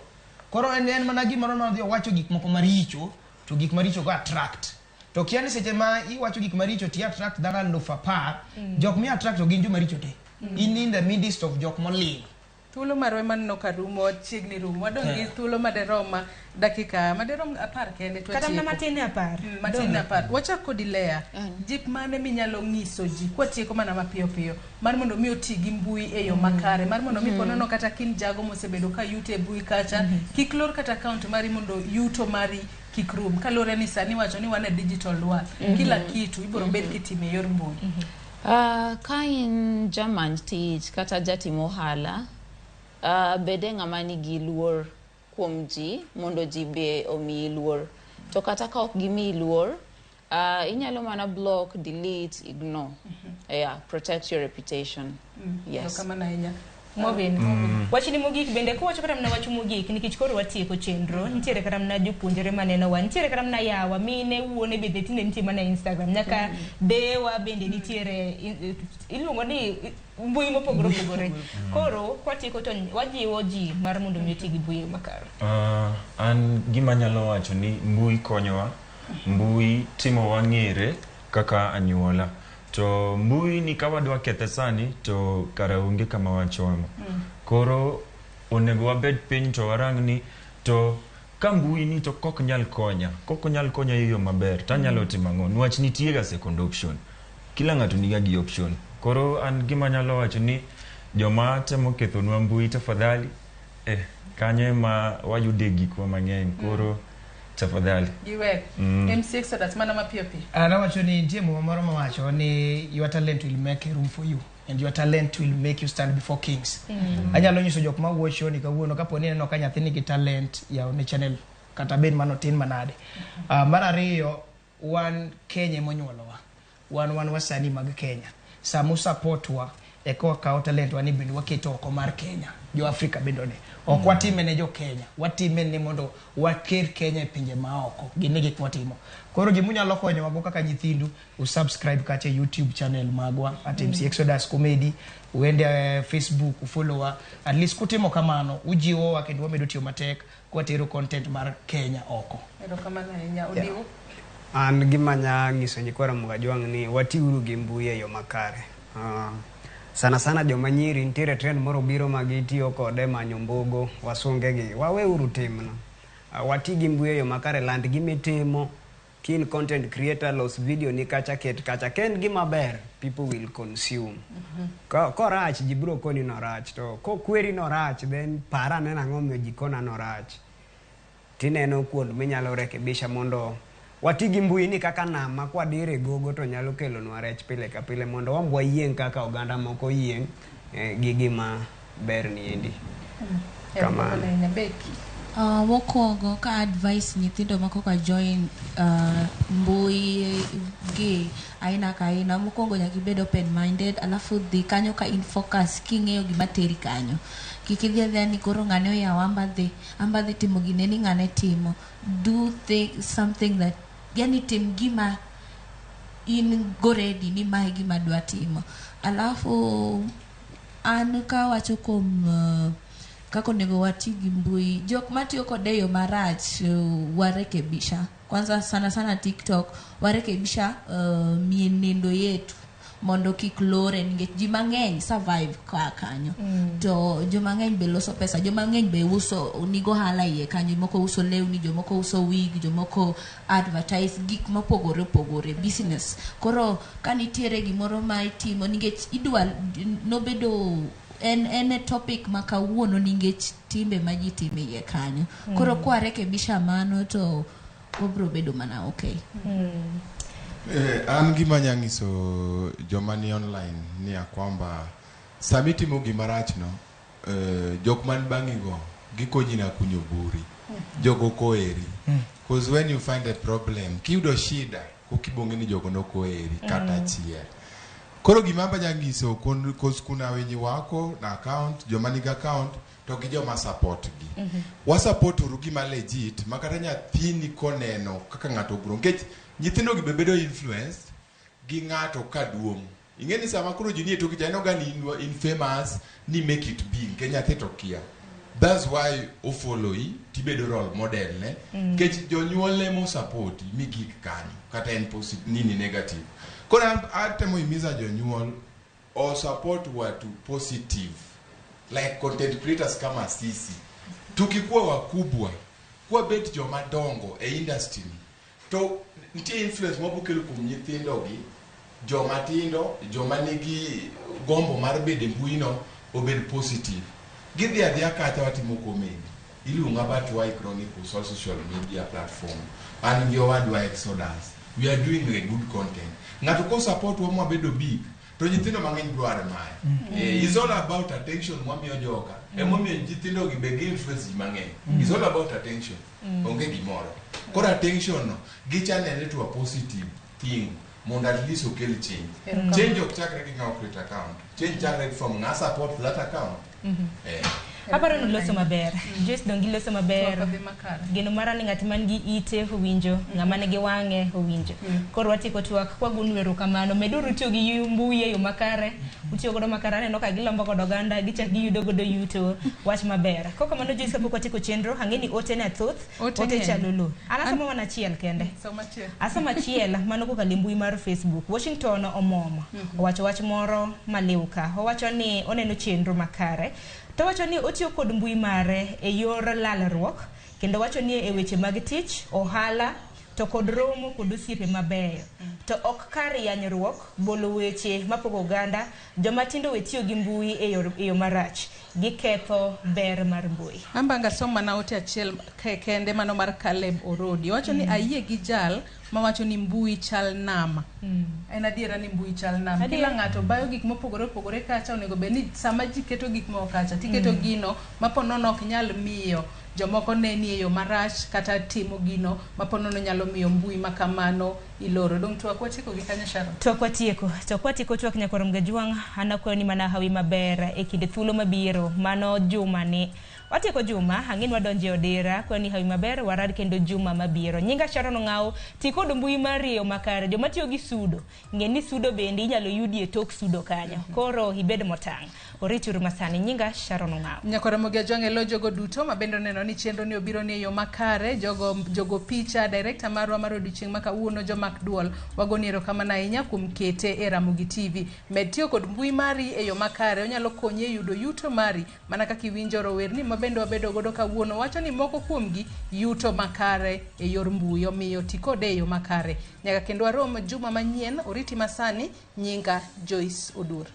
Koro en mana gimoro ma odhi owacho gik moko maricho to gik maricho go attract. To kia ni seche ma iwacho gik maricho ti attract dhano 10,000, jok mi attract to gin joma richo te. In the midst of jok moling. Thuolo marwa maneno ka rumo, chiegni rumo. Wadong' gi thuolo maderom dakika maderom 10 kende to Kata mana watieko. matin ne 10. Matin ne 10. Wachak kodi Lea. Jip mane minyalo nyiso ji kwatieko mana mapiyo piyo mar mondo mi oti gi mbui e yo makare, mar mondo mi ponono kata kin jago mosebedo ka yuto e mbui kacha, kik lor kata account mari mondo yuto mari kik rum. Kaluwore ni sani wacho ni wan e digital world, kila kitu ibiro bed kitime e yor mbui. Ka in jamany tich kata jatim ohala, bede ng'ama nigi luor kuom ji mondo ji be omiyi luor. To kata ka ok gimiyi luor, inyalo mana block, delete, ignore. Yeah, protect your reputation. Yes. Erokamano ahinya. Movin. Wachni mogik bende kowacho kata mana wach mogik nikech koro watieko chenro, nitiere kata mana jopuonjre manenowa, nitiere kata mana yawa, mine, wuone bende tinde nitie mana Instagram, nyaka dewa bende nitiere iluongo ni mbui mopogore opogore. Koro kwatieko to wajiwo ji mar mondo mi oti gi mbui makare. An gima anyalo wacho ni mbui konyowa, mbui timo wang'ere kaka anyuola. To mbui ni ka wadwa kethe sani to kara onge kama wachomo. Koro onego wabed piny to warang ni to ka mbui ni to kok nyal konya, kok nyal konya e yo maber, tanyalo timo ang'o? Niwach nitie ga second option. Kila ng'ato niga gi option. Koro an gima anyalo wacho ni joma temo kethonwa mbui tafadhali, kanyo ema wayude gikwa mang'eny. Koro tafadhali. Giwe. MC Exodus mana mapiyo piyo. An awacho ni nitie muma moro mawacho ni your talent will make a room for you and your talent will make you stand before kings. Anyalo nyiso jok ma wuocho ni kawuono kapo ni ineno ka nyathi nigi talent, yawne channel kata bed mano tin manade. Mar ariyo, wan Kenya emonyuolowa. Wan wasanii mag Kenya. Sama usupportwa eka wakawo talent wa ni bende waketo oko mar Kenya. Jo Afrika bende one. Ok watime ne jo Kenya, watime ne mondo waker Kenya e pinje maoko. Gin e gik mwatimo. Koro gimunyalo konyowa go kaka nyithindu, usubscribe kacha e YouTube channel magwa at MC Exodus Comedy, uende Facebook ufollow wa. At least kutimo kamano, ujiwowa kendo wamedo tiyo matek kwatero content mar Kenya oko. Erokamano ahinya. Odiwo. An gima anya nyiso nyikwa Ramogi Ajwang' ni watiuru gi mbui e yo makare. Sana sana joma nyiri nitiere trend moro biro ma gitiyo kode manyo mbogo, wasunge gi. Waweuru timno. Wati gi mbui e yo makare, land gimitimo. Kin content creator, los video ni kacha, ket kacha. Ka en gima ber, people will consume. Korach, ji biro koni norach. To kokweri norach, then par ane nang'o omiyo ji kona norach. Tineno kuond minyalo rekebisha mondo wati gi mbui ni kaka nam ma kwadire gogo to nyalo kelonwa rech pile ka pile mondo wamb wayieng' kaka oganda moko yieng' gi gima ber ni endi. Kamano. Erokamano ahinya. Becky. Mokwongo ka advice nyithindo ma koka join mbui gi aina ka aina, mokwongo nyaka ibed open minded, alafu dhi kanyo ka in focus king'eyo gima teri kanyo. Kik idhi adhiya ni koro ng'ane oyawo amba dhi timo gine ni ng'ane timo. Do something that, yani tim gima in go ready ni mae gima adwa timo. Alafu an kawacho kuom kaka onego wati gi mbui, jok matiyo kode e yo marach warekebisha. Kwanza sana sana TikTok warekebisha mienendo yetu mondo kik lore nikech ji mang'eny survive ka kanyo. To joma ng'eny be loso pesa, joma ng'eny be uso nigo ohala iye kanyo, jomoko uso lewni, jomoko uso wig, jomoko advertise gik mopogore opogore, business. Koro ka nitiere gimoro ma itimo nikech idwa nobedo en e topic ma kawuono nikech timbe ma ji timo iye kanyo. Koro kwarekebisha mano to wabro bedo mana okay. An gima anya nyiso joma ni online ni ya kwamba sama itimo gima rach no, jok man bang'i go gikonyi na kunyo buri. Jogo ok oheri. Cause when you find a problem, kiyudo shida, kokibonge ni jogo nok oheri kata achiel. Koro gima anya nyiso cause kuna wenye wako na account, joma nigi account to gi joma support gi. Wa support uru gima legit ma kata nyathini koneno kaka ng'ato grow. Nikech nyithindo gi be bedo influenced gi ng'ato ka duong'. Ing'e ni sama koro ji nie toki cha en oga ni in famous ni make it big nikech nyathi to kia. That's why o follow i tibedo role model ne. Nikech jonyuolne mo support mi gik kanyo kata en positive nini negative. Koro atemo himiza jonyuol o support watu positive like content creators kama sisi. Tukikuwa wakubwa kwa bet joma dongo e industry ni to nitie influence mabokelo kuom nyithindo gi joma tindo joma nigi gombo mar bedo e mbui no obed positive. Gidhi adhiya kacha watimo comedy. Iluonga Batwai Chronicles all social media platform. An gi owadwa Exodus. We are doing a good content. Ng'ato ko support wa mwabedo big to nyithindo mang'eny bro admire. It's all about attention mwamiyo joka. Emomiyo nyithindo gi be gi influence ji mang'eny. It's all about attention. Onge gimoro. Koro attention no gichanele to a positive thing mondo at least okel change. Change ok chakre gi ng'awa create account. Change chakre from ng'a support that account. Aparo ni uloso maber. Joyce donge iloso maber. Twak odhi makare. Geno mara ni ng'at man gi ite owinjo, ng'ama nigi wang'e owinjo. Koro watieko twak kwagonu erokamano. Meduru tiyo gi mbui e yo makare. Utiyo godo makare aneno ka gilombo godo oganda, gichak giyudo godo yuto. Wach maber. Kokamano Joyce kapok watieko chenro, ang'e ni ote ne thoth, Ote ote ng'eny. chalo lo. An asomo mana achiel kende. Som achiel. Asomo achiel mano kokalo e mbui mar Facebook. Washington Omom owacho wach moro maliw ka. Owacho ni oneno chenro makare. To owacho ni otiyo kod mbui mare e yor lalruok kendo owacho ni e weche mag tich, ohala to kod romo kod osiepe mabeyo. To ok kar yanyruok, bolo weche mapogo oganda, joma tindo we tiyo gi mbui e yo marach. Giketho ber mar mbui. Ambanga som mana ote achiel kende mano mar Caleb Orodi. Owacho ni ayie gi jal mawacho ni mbui chal nam. En adiera ni mbui chal nam. Adier. Kila ng'ato bayo gik mopogore opogore kacha onego bed ni sama ji keto gik moko kacha tiketo gino ma ponono ok nyal miyo jomoko neni e yo marach kata timo gino ma ponono nyalo miyo mbui ma kamano iloro. Dong' twak watieko gi kanyo Sharon. Twak watieko. To kwatieko twak nyakwar Mgajwang', an akwayo ni mana hawi maber e kinde thuolo mabiro, mano juma ni. Watieko juma, ang'e ni wadonjo e odira, akwayo ni hawi maber, warad kendo juma mabiro. Nyinga Sharon Ong'awo, ti kod mbui mar yo makare, joma tiyo gi sudo, ng'e ni sudo bende inyalo yudi e tok sudo kanyo. Koro ibed motang'. Orituru masani, nyinga Sharon Ong'awo. Nyakwar Ramogi Ajwang' e lo jogo duto ma bende oneno ni chenro ni obiro ni e yo makare, jogo picha, director marwa mar odiochieng' ma kawuono Jomak Duol, wagoni erokamano ahinya kuom kete e Ramogi TV. Med tiyo kod mbui mari e yo makare, onyalo konyi e yudo yuto mari, mana kaka iwinjo rowerni ma bende wabedo godo kawuono wacho ni moko kuomgi yuto makare e yor mbui, omiyo ti kode e yo makare. Nyaka kendo warom juma manyien, oriti masani, nyinga Joyce Odur.